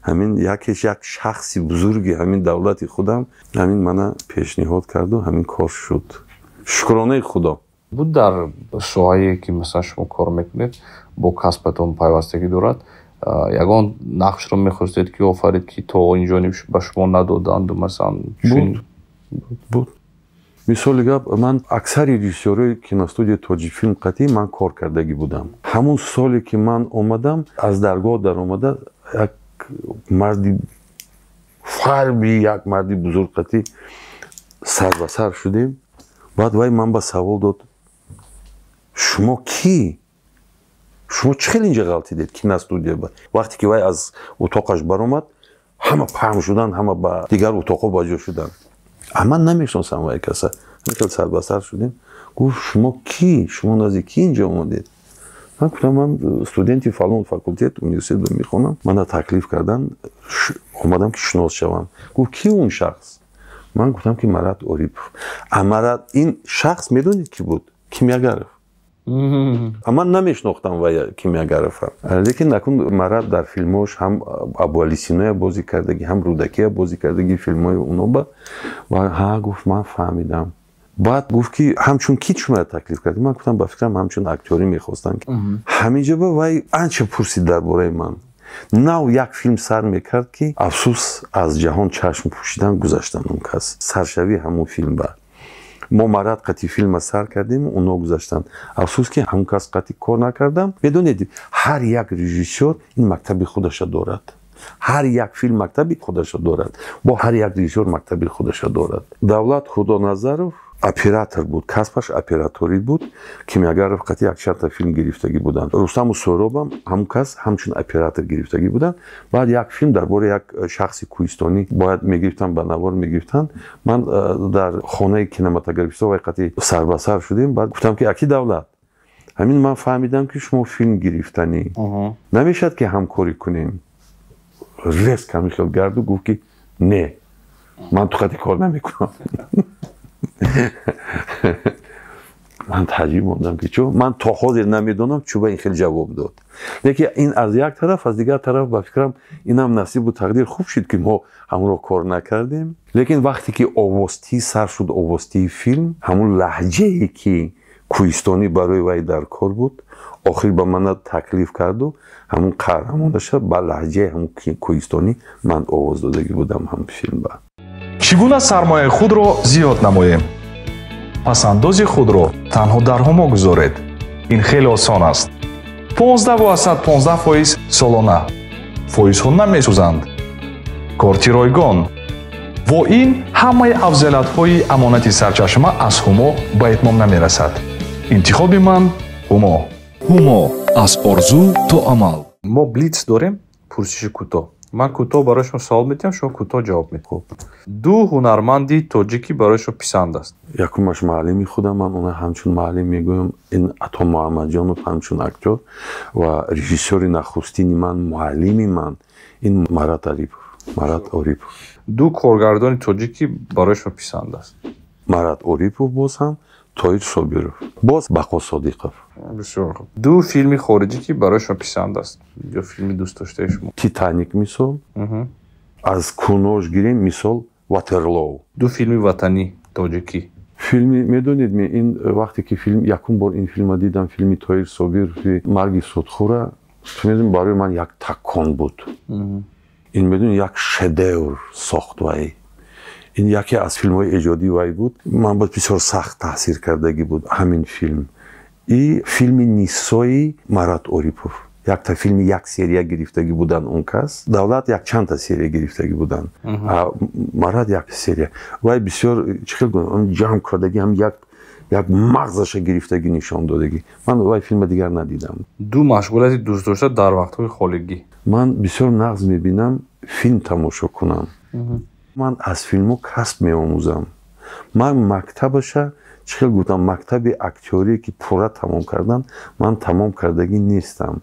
ҳамин якеш як шахси бузурги ҳамин давлати худам ҳамин мана пешниҳод карду ҳамин кор шуд, шукронаи Худо. Буд дар соҳае, ки масалан шумо кор мекунед, бо касбатон пайвастагӣ дорад, ягон нақшро мехостед, ки офарид, ки то инҷониб ба шумо надоданду, масалан? Буд, буд. Мисоли гап, ман аксари режиссёрои киностудияи Тоҷикфилм қатъӣ ман кор кардагӣ будам. Ҳамун соле, ки ман омадам, аз даргоҳ даромада, як марди фарби, як марди бузург қатъӣ сар ба сар шудем. Баъд вай ман ба савол дод: «Шумо кӣ? Шумо чӣ хел инҷа ғалтидед киностудия?» Ба вақте ки вай аз утоқаш баромад, ҳама паҳм шуданд, ҳама ба дигар утоқҳо ба ҷо шуданд. А ман намешиносам вай каса. Хел сарбасар шудем. Гуфт: «Шумо кӣ? Шумо назди кӣ инҷо омадед?» Ман гуфтам: «Ман студенти фалон факултет университет мехонам, мана таклиф кардан, омадам, ки шинос шавам». Гуфт: «Ки он шахс?» Ман гуфтам, ки Марат Орипов. А Марат, ин шахс медонед, ки буд? Кимягаров. А ман намешинохтам вай Кимягаровам. Лекин акун Марат дар филмош ҳам Абуалисиноя бозӣ кардагӣ, ҳам Рӯдакия бозӣ кардагӣ, филмҳои уноба ва ҳа. Гуфт: «Ман фаҳмидам». Баъд гуфт, ки ҳамчун ки шумоя таклиф кардӣ? Ман гуфтам: «Ба фикрам, ҳамчун актёрӣ мехостам». Ҳаминҷо ба вай анча пурсид дар бораи ман. Нав як филм сар мекард, ки афсӯс, аз ҷаҳон чашм пӯшидан, гузаштан он кас. Саршавии ҳамун филм ба мо Марат қатъи филма сар кардем, оно гузаштанд. Афсӯс, ки ҳамун кас қатъи кор накардам. Медонед, ҳар як режиссёр ин мактаби худаша дорад, ҳар як филм мактаби худаша дорад, бо ҳар як режиссёр мактаби худаша дорад. Давлат Худоназаров оператор буд, касбаш операторӣ буд. Кимягаров қатъи якчандта филм гирифтагӣ буданд. Рустаму Сӯробам ҳамун кас ҳамчун оператор гирифтагӣ буданд. Баъд як филм дар бораи як шахси кӯҳистонӣ бояд мегирифтанд, ба навор мегирифтанд. Ман дар хонаи кинематографистҳо вай қатъи сарбасар шудем. Баъд гуфтам, ки аки Давлат, ҳамин ман фаҳмидам, ки шумо филм гирифтанӣ, намешавад, ки ҳамкорӣ кунем? Резко ҳамин хел гарду гуфт, ки не, ман ту қатъи кор намекунам. Ман таъҷиб мондам, ки чӯ ман то ҳозир намедонам, чӯ ба ин хел ҷавоб дод. Лекин ин аз як тараф, аз дигар тараф, ба фикрам, инам насибу тақдир хуб шуд, ки мо ҳамонро кор накардем. Лекин вақте ки овозтӣ сар шуд, овозтии филм, ҳамун лаҳҷае, ки кӯҳистонӣ барои вай дар кор буд, охир ба мана таклиф карду ҳамун қаҳрамонаша ба лаҳҷаи ҳамун кӯҳистонӣ ман овоз додагӣ будам ҳамун филм ба. Чӣ гуна сармояи худро зиёд намоем? Пасандози худро танҳо дар Ҳумо гузоред. Ин хеле осон аст. 15,15% солона. Фоизҳо намесӯзанд. Корти ройгон. Бо ин ҳамаи афзалиятҳои амонати сарчашма аз Ҳумо ба итмом намерасад. Интихоби ман Ҳумо. Ҳумо, аз орзу то амал. Мо блиц дорем, пурсиши кӯтоҳ. Ман кӯтоҳ барои шумо савол медиҳам, шумо кӯтоҳ ҷавоб медиҳед. Ду ҳунарманди тоҷикӣ барои шумо писанд аст. Якумаш муаллими худам, ман она ҳамчун муаллим мегӯям, ин Ато Муҳаммадҷонов ҳамчун актёр ва режиссёри нахустини ман, муаллими ман ин Марат Арипов, Марат Орипов. Ду коргардони тоҷикӣ барои шумо писанд аст. Марат Орипов боз ҳам, Тоир Собиров, боз Бақо Содиқов. Бисёр хуб. Ду филми хориҷӣ ки барои шумо писанд аст ё филми дӯстдоштаи шумо. Титаник мисол, аз кунош гирем мисол Ватерлоу. Ду филми ватанӣ тоҷикӣ. Филми медонед ми ин вақте ки филм якум бор ин филмро дидам, филми Тоир Собирови Марги судхӯра, медонед барои ман як такон буд. Ин медонед як шедевр сохт вай. Ин яке аз филмҳои эҷодии вай буд. Ман боз бисёр сахт таъсир кардагӣ буд ҳамин филм. И филми Нисои Марат Орипов. Якта филми як серия гирифтагӣ будан он кас. Давлат якчандта серия гирифтагӣ будан. Марат як серия. Вай бисёр чӣ хел гӯям, ҷамъ кардагӣ ҳам як мағзаша гирифтагӣ нишон додагӣ. Ман вай филма дигар надидам. Ду машғулияти дӯстдошта дар вақтҳои холигӣ. Ман бисёр нағз мебинам филм тамошо кунам. Ман аз филмҳо касб меомӯзам. Ман мактабаша чӣ хел гуфтам, мактаби актёрие ки пурра тамом кардан, ман тамом кардагӣ нестам.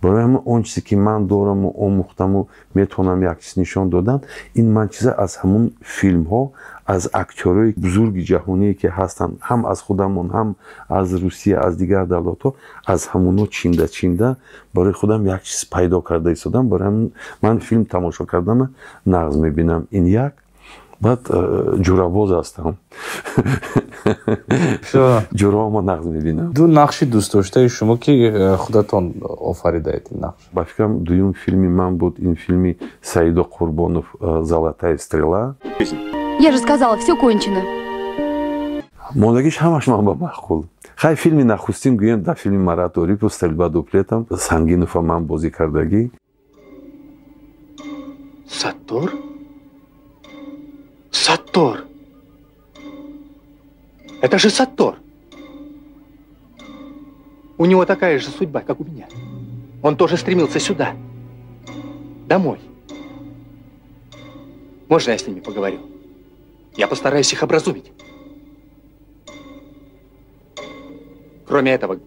Барои ҳамин он чизе ки ман дораму омӯхтаму метавонам як чиз нишон додан, ин ман чиза аз ҳамун филмҳо, аз актёрҳои бузурги ҷаҳоние ки ҳастанд, ҳам аз худамон, ҳам аз Русия, аз дигар давлатҳо, аз ҳамунҳо чинда чинда барои худам як чиз пайдо карда истодам. Барои ҳамин ман филм тамошо кардана нағз мебинам. Ин як. Баъд ҷурабоз ҳастам. Ҷураҳома нағз мебинам. Ду нақши дӯстдоштаи шумо ки худатон офаридаед ин нақш. Ба фикрам дуюм филми ман буд ин филми Саидо Қурбонов «Золотая стрела». Я же сказала, все кончено. Мондагиш ҳамаш ман ба маъқул. Хай филми нахустин гӯем дар филми Марат Орипов «Стрельба дуплетом» Сангинова ман бозӣ кардагӣ. Саттор? Саттор! Это же Саттор! У него такая же судьба, как у меня. Он тоже стремился сюда, домой. Можно я с ними поговорю? Я постараюсь их образумить. Кроме этого,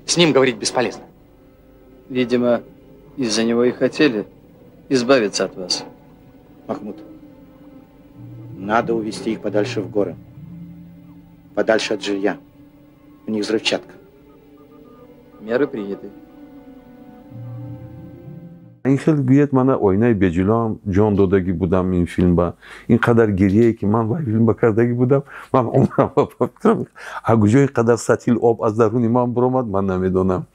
с ним говорить бесполезно. Видимо, из-за него и хотели избавиться от вас, Махмуд. Надо увести их подальше в горы. Подальше от жилья. У них взрывчатка. Меры приняты. Ин хел гӯяд мана оинаи беҷилоам ҷон додагӣ будам ин филмба. Ин қадар гирьяе ки ман вай филмба кардагӣ будам, ман умрам ба фикрам, а куҷо ин қадар сатил об аз даруни ман баромад, ман намедонам.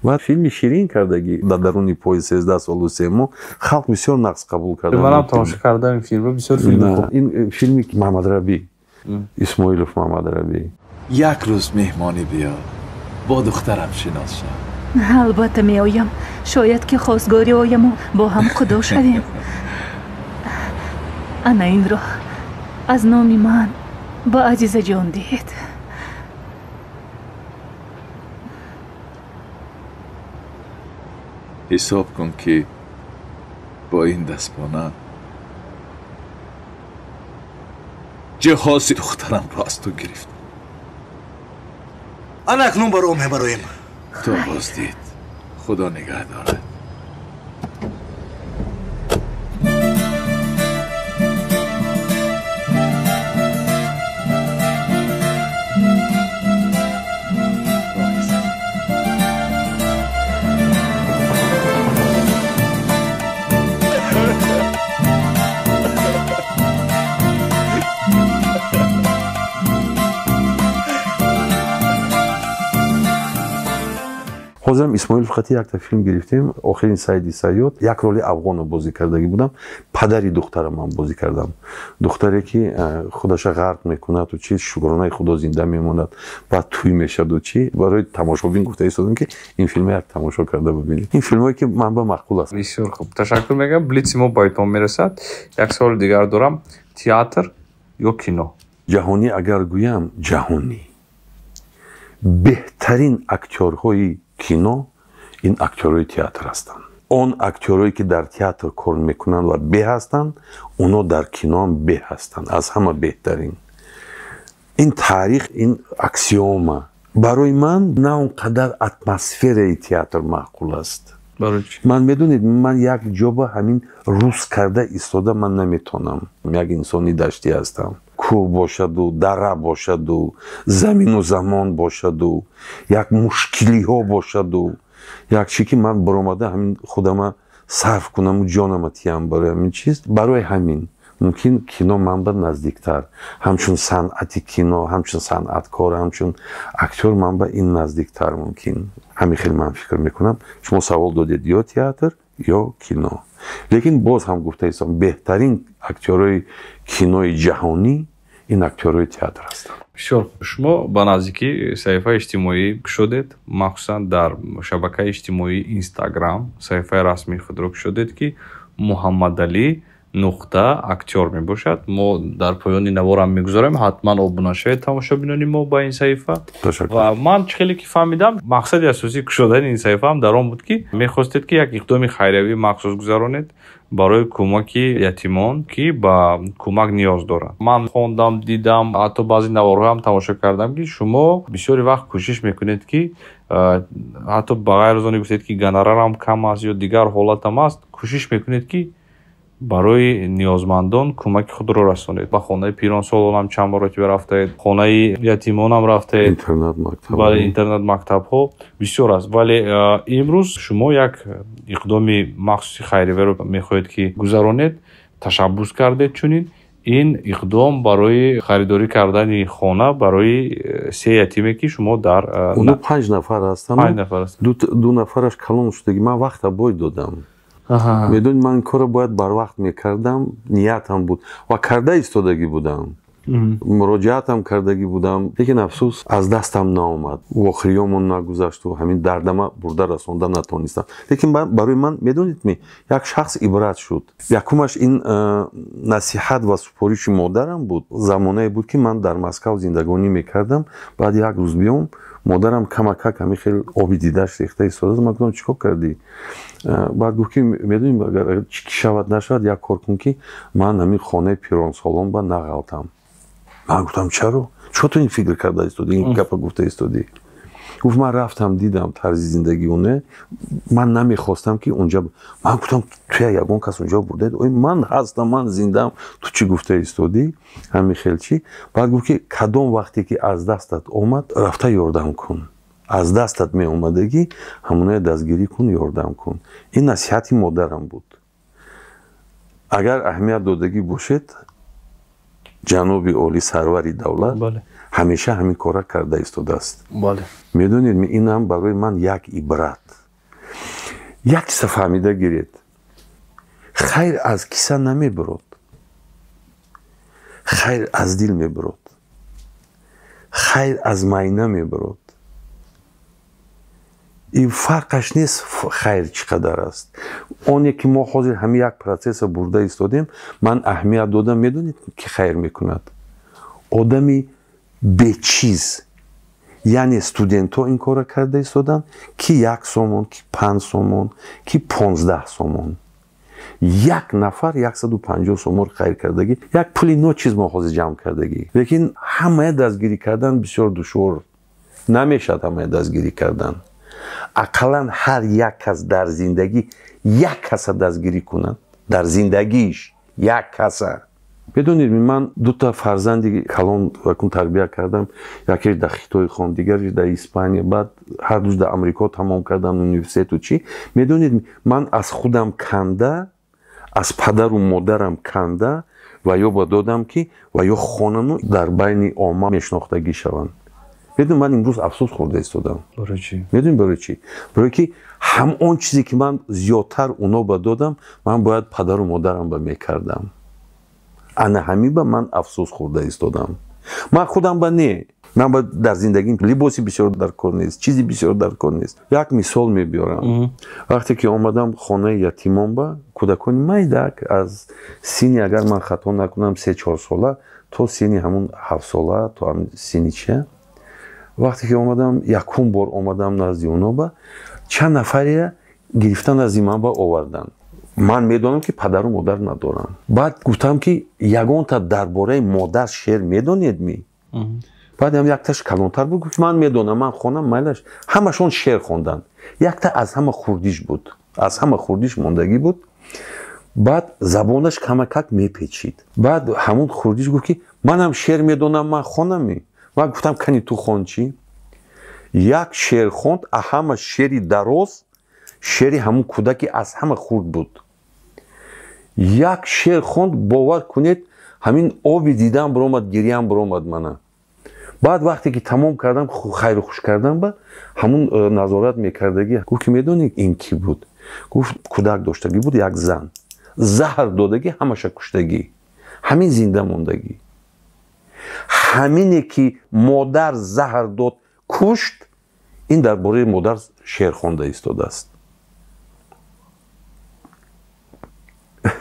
Ва филми Ширин кардагӣ дар даруни пои 13 солу 3 моҳ халқ бисёр нақс қабул кард. Манам тамошо кардам ин филмро, бисёр филми хуб. Ин филми Маҳмадрабӣ, Исмоилов Маҳмадрабӣ. Як рӯз меҳмонӣ биё, бо духтарам шинос шав. Албатта меоям. Шояд ки хостгорӣ ояму бо ҳам худо шавем. Ана инро аз номи ман ба Азизаҷон диҳед. Ҳисоб кун ки бо ин дастпона ҷиҳози духтарамро аз ту гирифт. Ана акнун ба роҳ мебароем. То боздид. Худо нигаҳ дорад. Ҳозирам Исмоилов қати якта филм гирифтем, охирин Сайди Сайёд, як роли афғонро бозӣ кардагӣ будам, падари духтарам ман бозӣ кардам. Духтаре ки худаша ғарқ мекунаду чи, шукронаи Худо зинда мемонад, баъд тӯй мешаду чи. Барои тамошобин гуфта истодам, ки ин филма як тамошо карда бибинед. Ин филмое ки ман ба маъқул аст. Бисёр хуб, ташаккур мегӯям. Блитси мо ба итмом мерасад. Як саволи дигар дорам: театр ё кино? Ҷаҳонӣ агар гӯям, ҷаҳонӣ беҳтарин актёрҳои кино ин актёрҳои театр ҳастанд. Он актёрҳое ки дар театр кор мекунанд ва беҳ ҳастанд, оно дар киноам беҳ ҳастанд, аз ҳама беҳтарин. Ин таърих, ин аксиома. Барои ман на он қадар атмосфераи театр маъқул аст. Ман, медонед, ман як ҷо ба ҳамин рӯз карда истода ман наметонам. Як инсони даштӣ ҳастам. Кӯҳ бошаду, дара бошаду, замину замон бошаду, як мушкилиҳо бошаду, як чи ки ман баромада ҳамин худама сарф кунаму ҷонама тиям барои ҳамин чиз. Барои ҳамин мумкин кино ман ба наздиктар, ҳамчун санъати кино, ҳамчун санъаткор, ҳамчун актёр ман ба ин наздиктар мумкин. Ҳамин хел ман фикр мекунам. Шумо савол додед: ё театр, ё кино. Лекин боз ҳам гуфта истам, беҳтарин актёрҳои кинои ҷаҳонӣ ин актёрҳои театр ҳастанд. Бисёр, шумо ба наздикӣ саҳифаи иҷтимоӣ кушодед, махсусан дар шабакаи иҷтимоии Инстаграм саҳифаи расмии худро кушодед, ки Муҳаммадалӣ нуқта актёр мебошад. Мо дар поёни наворам мегузорем, ҳатман обуна шавед, тамошобинони мо, ба ин саҳифа. Ва ман чӣ хеле ки фаҳмидам, мақсади асосии кушодани ин саҳифаам дар он буд, ки мехостед, ки як иқдоми хайриявии махсус гузаронед барои кӯмаки ятимон, ки ба кӯмак ниёз доранд. Ман хондам, дидам, ҳатто баъзе наворҳоам тамошо кардам, ки шумо бисёри вақт кӯшиш мекунед, ки ҳатто ба ғайр аз оне гуфтед, ки гонорарам кам аст ё дигар ҳолатам аст, кӯшиш мекунед, ки барои ниёзмандон кӯмаки худро расонед. Ба хонаи пиронсолонам чанд маротиба рафтаед, хонаи ятимонам рафтаед, бале, интернат мактабҳо бисёр аст. Вале имрӯз шумо як иқдоми махсуси хайриверо мехоҳед, ки гузаронед, ташаббус кардед чунин ин иқдом барои харидорӣ кардани хона барои се ятиме, ки шумо дар Оно панҷ нафар ҳастанд, ду нафараш калон шудаги, ман вақта бой додам. Медонед, ман ин корро бояд барвақт мекардам, ниятам буд ва карда истодагӣ будам, муроҷиатам кардагӣ будам, лекин афсӯс, аз дастам наомад, охириёмон нагузашту ҳамин дардама бурда расонда натонистам. Лекин барои ман, медонед ми, як шахс ибрат шуд. Якумаш ин насиҳат ва супориши модарам буд. Замонае буд, ки ман дар Москав зиндагонӣ мекардам. Баъд як рӯз биём, модарам камакак ҳамин хел оби дидаш рехта истодааст. Ман гуфтам: «Чӣ кор кардӣ?» Баъд гуфт, ки медонӣ, агар чӣ шавад нашавад, як кор кун, ки ман ҳамин хонаи пиронсолон ба нағалтам. Ман гуфтам: «Чаро? Чо ту ин фикр карда истодӣ, ин гапа гуфта истодӣ?» Гуфт: «Ман рафтам, дидам тарзи зиндагии оне, ман намехостам, ки унҷа». Ман гуфтам: «Туя ягон кас унҷо бурдаед? Ой, ман ҳастам, ман зиндаам, ту чӣ гуфта истодӣ?» Ҳамин хел чӣ. Баъд гуфт, ки кадом вақте ки аз дастат омад, рафта ёрдам кун, аз дастат меомадагӣ, ҳамоная дастгирӣ кун, ёрдам кун. Ин насиҳати модарам буд. Агар аҳамият додагӣ бошед, ҷаноби олӣ, сарвари давлат ҳамеша ҳамин кора карда истодааст. Медонед, инам барои ман як ибрат. Як чиза фаҳмида гиред: хайр аз киса намебурод, хайр аз дил мебурод, хайр аз майна мебурод. И фарқаш нест, хайр чӣ қадар аст. Оне ки мо ҳозир ҳамин як процесса бурда истодем, ман аҳамият додам. Медонед, ки хайр мекунад одами бечиз, яъне студентҳо ин корро карда истоданд, ки 1 сомон, ки 5 сомон, ки 15 сомон, як нафар 150 сомон хайр кардагӣ, як пули ночиз мо ҳозир ҷамъ кардагӣ. Лекин ҳамая дастгирӣ кардан бисёр душвор намешавад. Ҳамая дастгирӣ кардан, ақаллан ҳар як кас дар зиндагӣ як каса дастгирӣ кунад, дар зиндагиш як каса. Медонед, ман дута фарзанди калон вакун тарбия кардам. Якеш дар Хитой хонд, дигареш дар Испания, баъд ҳардуш дар Амрико тамом кардам университету чӣ. Медонед, ман аз худам канда, аз падару модарам канда ва ё ба додам, ки ва ё хонану дар байни омма мешинохтагӣ шаванд. Медонӣ, ман имрӯз афсӯс хӯрда истодам. Барои чӣ? Медонӣ барои чӣ? Барои ки ҳам он чизе ки ман зиёдтар уно ба додам, ман бояд падару модарам ба мекардам. Ана ҳамин ба ман афсӯс хӯрда истодам. Ман худам ба не, ман ба дар зиндагим либоси бисёр дар кор нест, чизи бисёр дар кор нест. Як мисол мебиёрам. Вақте ки омадам хонаи ятимон ба кӯдакони майдак аз синни, агар ман хато накунам, 3-4 сола то синни ҳамун 7 сола, то синни чия. Вақте ки омадам, якум бор омадам назди оно ба чанд нафаре гирифта назди ман ба овардан. Ман медонам ки падару модар надорам. Баъд гуфтам ки ягонта дар бораи модар шеър медонед ми? Баъд ҳам якташ калонтар буд, гуфт ман медонам, ман хонам, майлаш. Ҳамашон шеър хонданд. Якта аз ҳама хурдиш буд. Аз ҳама хурдиш мондагӣ буд. Баъд забонаш камакак мепечид. Баъд ҳамун хурдиш гуфт ки манам шеър медонам, ман хонам ми? Ман гуфтам кани ту хон чӣ? Як шеър хонд, а ҳама шеъри дароз, шеъри ҳамун кӯдаки аз ҳама хурд буд. Як шеър хонд, бовар кунед, ҳамин оби дидам биромад, гирьям биромад мана. Баъд вақте ки тамом кардам, хайру хуш кардам, ба ҳамун назорат мекардагӣ гуфт ки медонӣ ин кӣ буд? Гуфт кӯдак доштагӣ буд, як зан. Заҳр додагӣ, ҳамаша куштагӣ. Ҳамин зинда мондагӣ. Ҳамине ки модар заҳр дод, кушт, ин дар бораи модар шеър хонда истодааст.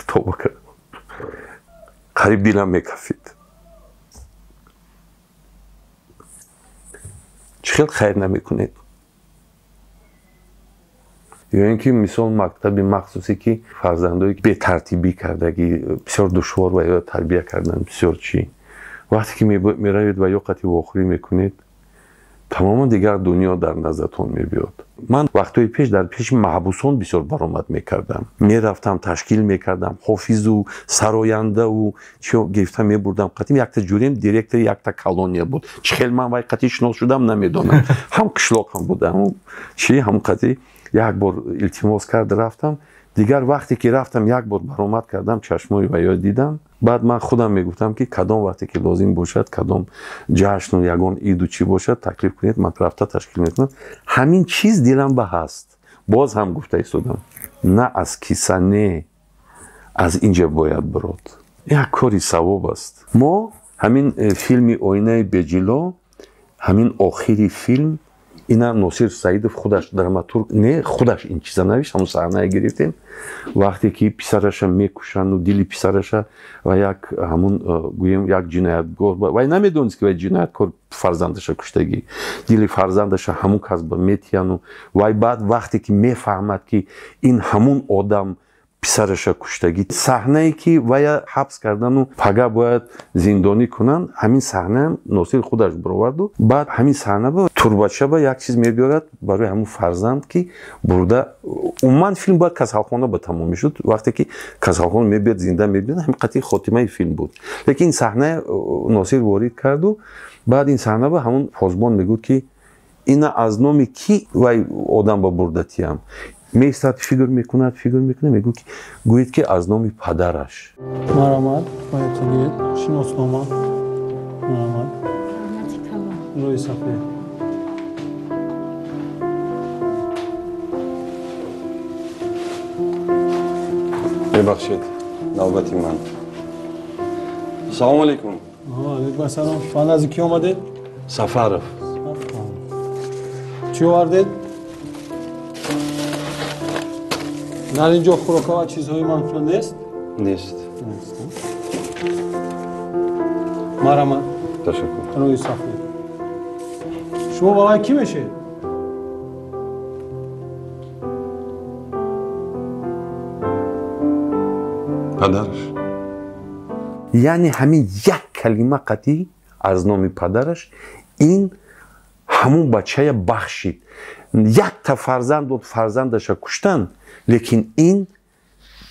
Тоба кардам. Қариб дилам мекафид. Чӣ хел хайр намекунед? Ё ин ки мисол мактаби махсусе ки фарзандои бетартибӣ кардагӣ, бисёр душвор ва ё тарбия кардан, бисёр чӣ. Вақте ки меравед ва ё қати вохӯрӣ мекунед, тамоман дигар дунё дар наздатон мебиёд. Ман вақтҳои пеш дар пеши маҳбусон бисёр баромад мекардам. Мерафтам, ташкил мекардам, ҳофизу, сарояндаву чӣ гирифта мебурдам. Қатим якта ҷурем директори якта колония буд. Чӣ хел ман вай қатӣ шинос шудам, намедонам. Ҳам қишлоқам буд, ҳам чӣ, ҳам қатӣ як бор илтимос кард, рафтам. Дигар вақте ки рафтам, як бор баромад кардам, чашмои вайо дидам. Баъд ман худам мегуфтам ки кадом вақте ки лозим бошад, кадом ҷашну ягон иду чӣ бошад, таклиф кунед, ман рафта ташкил мекунам. Ҳамин чиз дилам ба ҳаст. Боз ҳам гуфта истодам, на аз киса, не, аз инҷа бояд бирод. Як кори савоб аст. Мо ҳамин филми Оинаи беҷило, ҳамин охири филм, ина Носир Саидов худаш драматург не, худаш ин чиза навишт, ҳамун саҳнае гирифтем. Вақте ки писараша мекушанду дили писараша ва як ҳамун гӯем як ҷинояткор, вай намедонист ки вай ҷинояткор фарзандаша куштагӣ, дили фарзандаша ҳамун кас ба метияну вай баъд вақте ки мефаҳмад ки ин ҳамун одам писараша куштагӣ, саҳнае ки вая ҳабс кардану пага бояд зиндонӣ кунанд, ҳамин саҳнаам Носир худаш бироварду. Баъд ҳамин саҳна ба турбача ба як чиз мебиёрад барои ҳамун фарзанд ки бурда. Умуман филм бояд касалхона ба тамом мешуд. Вақте ки касалхона мебиёд, зинда мебинад, ҳамин қатъи хотимаи филм буд. Лекин ин саҳна Носир ворид карду. Баъд ин саҳна ба ҳамун посбон мегӯд ки ина аз номи ки вай одам ба бурдатиям. Меистад, фигур мекунад, мегӯяд ки гӯед ки аз номи падараш. Марамад, бояд шиноснома. Марамад. Рӯи сафед. Мебахшед, навбати ман. Салом алейкум. Алейкум ассалом. Ман аз ки омадед? Сафаров. Чӣ овардед? Дар ин ҷо хӯрока ва чизҳои манфура нест? Нест. Марамад. Ташаккур. Рӯи сафед. Шумо балай кӣ мешед? Падараш. Яъне ҳамин як калима қатъӣ аз номи падараш ин ҳамун бачая бахшид. Якта фарзанд дод, фарзандаша куштан, лекин ин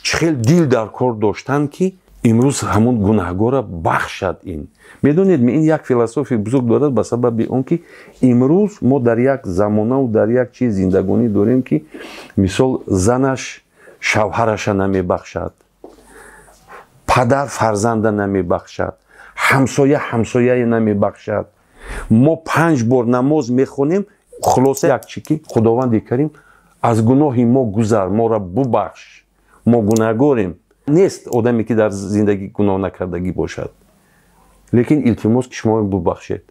чӣ хел дил дар кор доштан ки имрӯз ҳамун гунаҳгорро бахшад. Ин медонед, ин як философияи бузург дорад, ба сабаби он ки имрӯз мо дар як замонаву дар як чиз зиндагонӣ дорем ки мисол занаш шавҳараша намебахшад, падар фарзанда намебахшад, ҳамсоя ҳамсояе намебахшад. Мо 5 бор намоз мехонем, хулоса як чи ки Худованди Карим аз гуноҳи мо гузар, моро бубахш, мо гунаҳгорем. Нест одаме ки дар зиндагӣ гуноҳ накардагӣ бошад, лекин илтимос ки шумо бубахшед.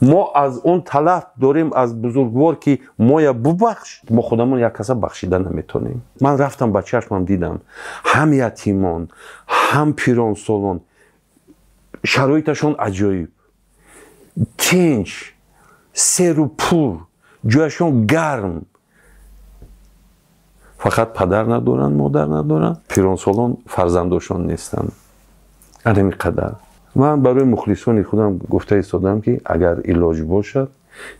Мо аз он талаб дорем аз бузургвор ки моя бубахш, мо худамон як каса бахшида наметонем. Ман рафтам ба чашмам дидам, ҳам ятимон, ҳам пиронсолон, шароиташон аҷоиб, тинч, серу пур, ҷояшон гарм. Фақат падар надоранд, модар надоранд, пиронсолон фарзандошон нестанд. Ҳамин қадар. Ман барои мухлисони худам гуфта истодам ки агар илоҷ бошад,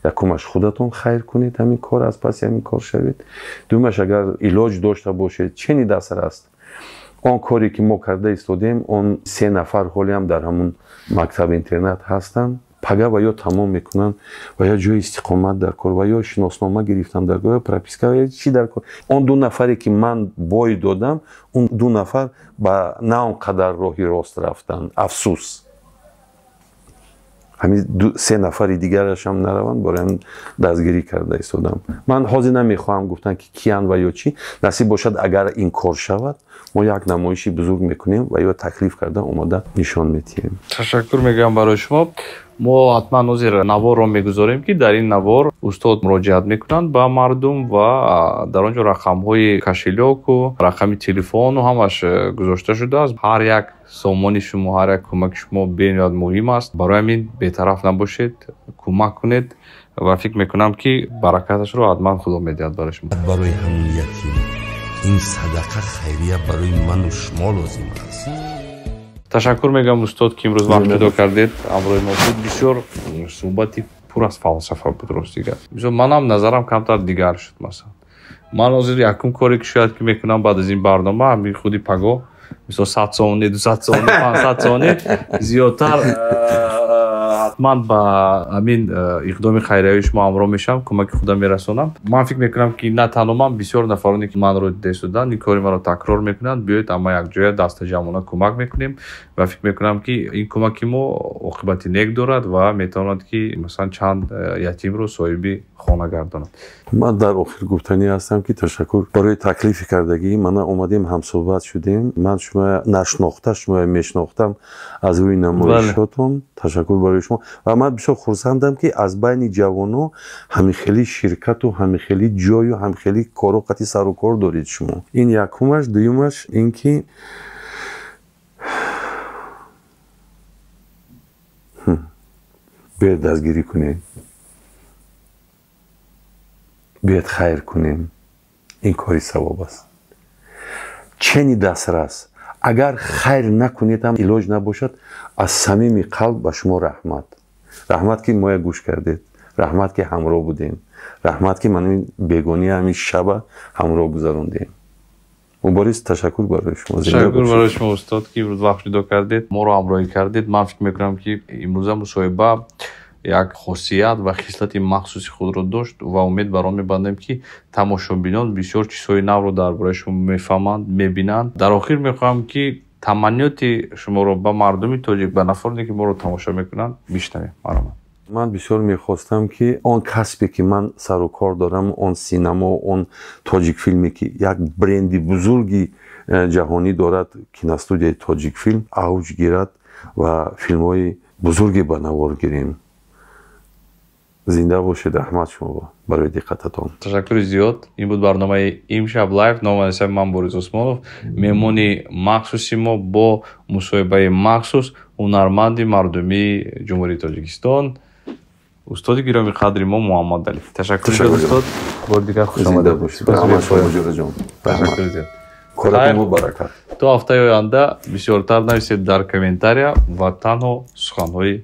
якумаш худатон хайр кунед, ҳамин кор аз паси ҳамин кор шавед. Дуюмаш агар илоҷ дошта бошед, чени дастр аст. Он коре ки мо карда истодем, он 3 нафар ҳолиам дар ҳамун мактаб интернат ҳастанд. Пага ва ё тамом мекунанд, ва ё ҷои истиқомат дар кор, ва ё шиноснома гирифтан дар кор, ё прописка, ва ё чӣ дар кор. Он 2 нафаре ки ман бой додам, он 2 нафар ба на он қадар роҳи рост рафтанд. Афсӯс. Ҳамин 3 нафари дигарашам нараванд, барои ҳамин дастгирӣ карда истодам. Ман ҳозир намехоҳам гуфтан ки киянд ва ё чӣ. Насиб бошад, агар ин кор шавад, мо як намоиши бузург мекунем ва ё таклиф карда омода нишон медиҳем. Ташаккур мегӯям барои шумо. Мо ҳатман ҳозир наворро мегузорем ки дар ин навор устод муроҷиат мекунанд ба мардум ва дар он ҷо рақамҳои кошелёку, рақами телефону ҳамаш гузошта шудааст. Ҳар як сомони шумо, ҳар як кӯмаки шумо бениҳоят муҳим аст. Барои ҳамин бетараф набошед, кӯмак кунед ва фикр мекунам ки баракаташро ҳатман Худо медиҳад барои шумо. Барои ҳамун ятим ин садақа хайрия барои ману шумо лозим аст. Ташаккур мегӯям устод ки имрӯз вақт ҷудо кардед, ҳамроҳи мо буд. Бисёр суҳбати пур аз фалсафа буд, рости гап. Бисёр манам назарам камтар дигар шуд. Масалан ман ҳозир якум коре ки шояд ки мекунам баъд аз ин барнома, ҳамин худи паго мисол 100 сомонӣ, 200 сомонӣ, 500 сомонӣ зиёдтар ҳатман ба ҳамин иқдоми хайриявии шумо ҳамроҳ мешавам, кӯмаки худам мерасонам. Ман фикр мекунам ки на танҳо ман, бисёр нафароне ки манро дида истоданд, ин кори маро такрор мекунанд. Биёед ҳама якҷоя дастаҷамъона кӯмак мекунем ва фикр мекунам ки ин кӯмаки мо оқибати нек дорад ва метавонад ки масалан чанд ятимро соҳиби хона гардонад. Ман дар охир гуфтанӣ ҳастам ки ташаккур барои таклифи кардагӣ. Мана омадем, ҳамсӯҳбат шудем. Ман шумо нашнохта, шумо мешнохтам аз рӯи намоишотон. Ташаккур барои шумо. Ва ман бисёр хурсандам ки аз байни ҷавонҳо ҳамин хели ширкату ҳамин хели ҷою ҳамин хели кору қатъи сару кор доред шумо. Ин якумаш. Дуюмаш ин ки биёед дастгирӣ кунем, биёед хайр кунем. Ин кори савоб аст. Чени дастрас. Агар хайр накунед ҳам илоҷ набошад, аз самими қалб ба шумо раҳмат. Раҳмат ки моя гӯш кардед, раҳмат ки ҳамроҳ будем, раҳмат ки ман ин бегонии ҳамин шаба ҳамроҳ гузарондем. Мубориз, ташаккур барои шумо. Ташаккур барои шумо устод ки имрӯз вақт ҷудо кардед, моро ҳамроҳӣ кардед. Ман фикр мекунам ки имрӯза мусоҳиба як хосият ва хислати махсуси худро дошт ва умед бар он мебандем ки тамошобинон бисёр чизҳои навро дар бораи шумо мефаҳманд, мебинанд. Дар охир мехоҳам ки таманниёти шуморо ба мардуми тоҷик, ба нафароне ки моро тамошо мекунанд, бишнавем. Марҳамат. Ман бисёр мехостам ки он касбе ки ман сару кор дорам, он синамо, он тоҷикфилме ки як бренди бузурги ҷаҳонӣ дорад, киностудияи тоҷикфилм авҷ гирад ва филмҳои бузурге ба навор гирем. Зинда бошед, раҳмат шумо барои диққататон. Ташаккури зиёд. Ин буд барномаи Имшаб лайв. Номи насаби ман Борис Усмонов. Меҳмони махсуси мо бо мусоҳибаи махсус ҳунарманди мардумии Ҷумҳурии Тоҷикистон, устоди гиромии қадри мо Муҳаммадалӣ. Ташаккур зиёд устод. Бори дигар хуш омадед. Раҳмат шумо ҷӯраҷон. Ташаккур зиёд. Коратон мубаракат. То ҳафтаи оянда бисёртар нависед дар комментария ва танҳо суханҳои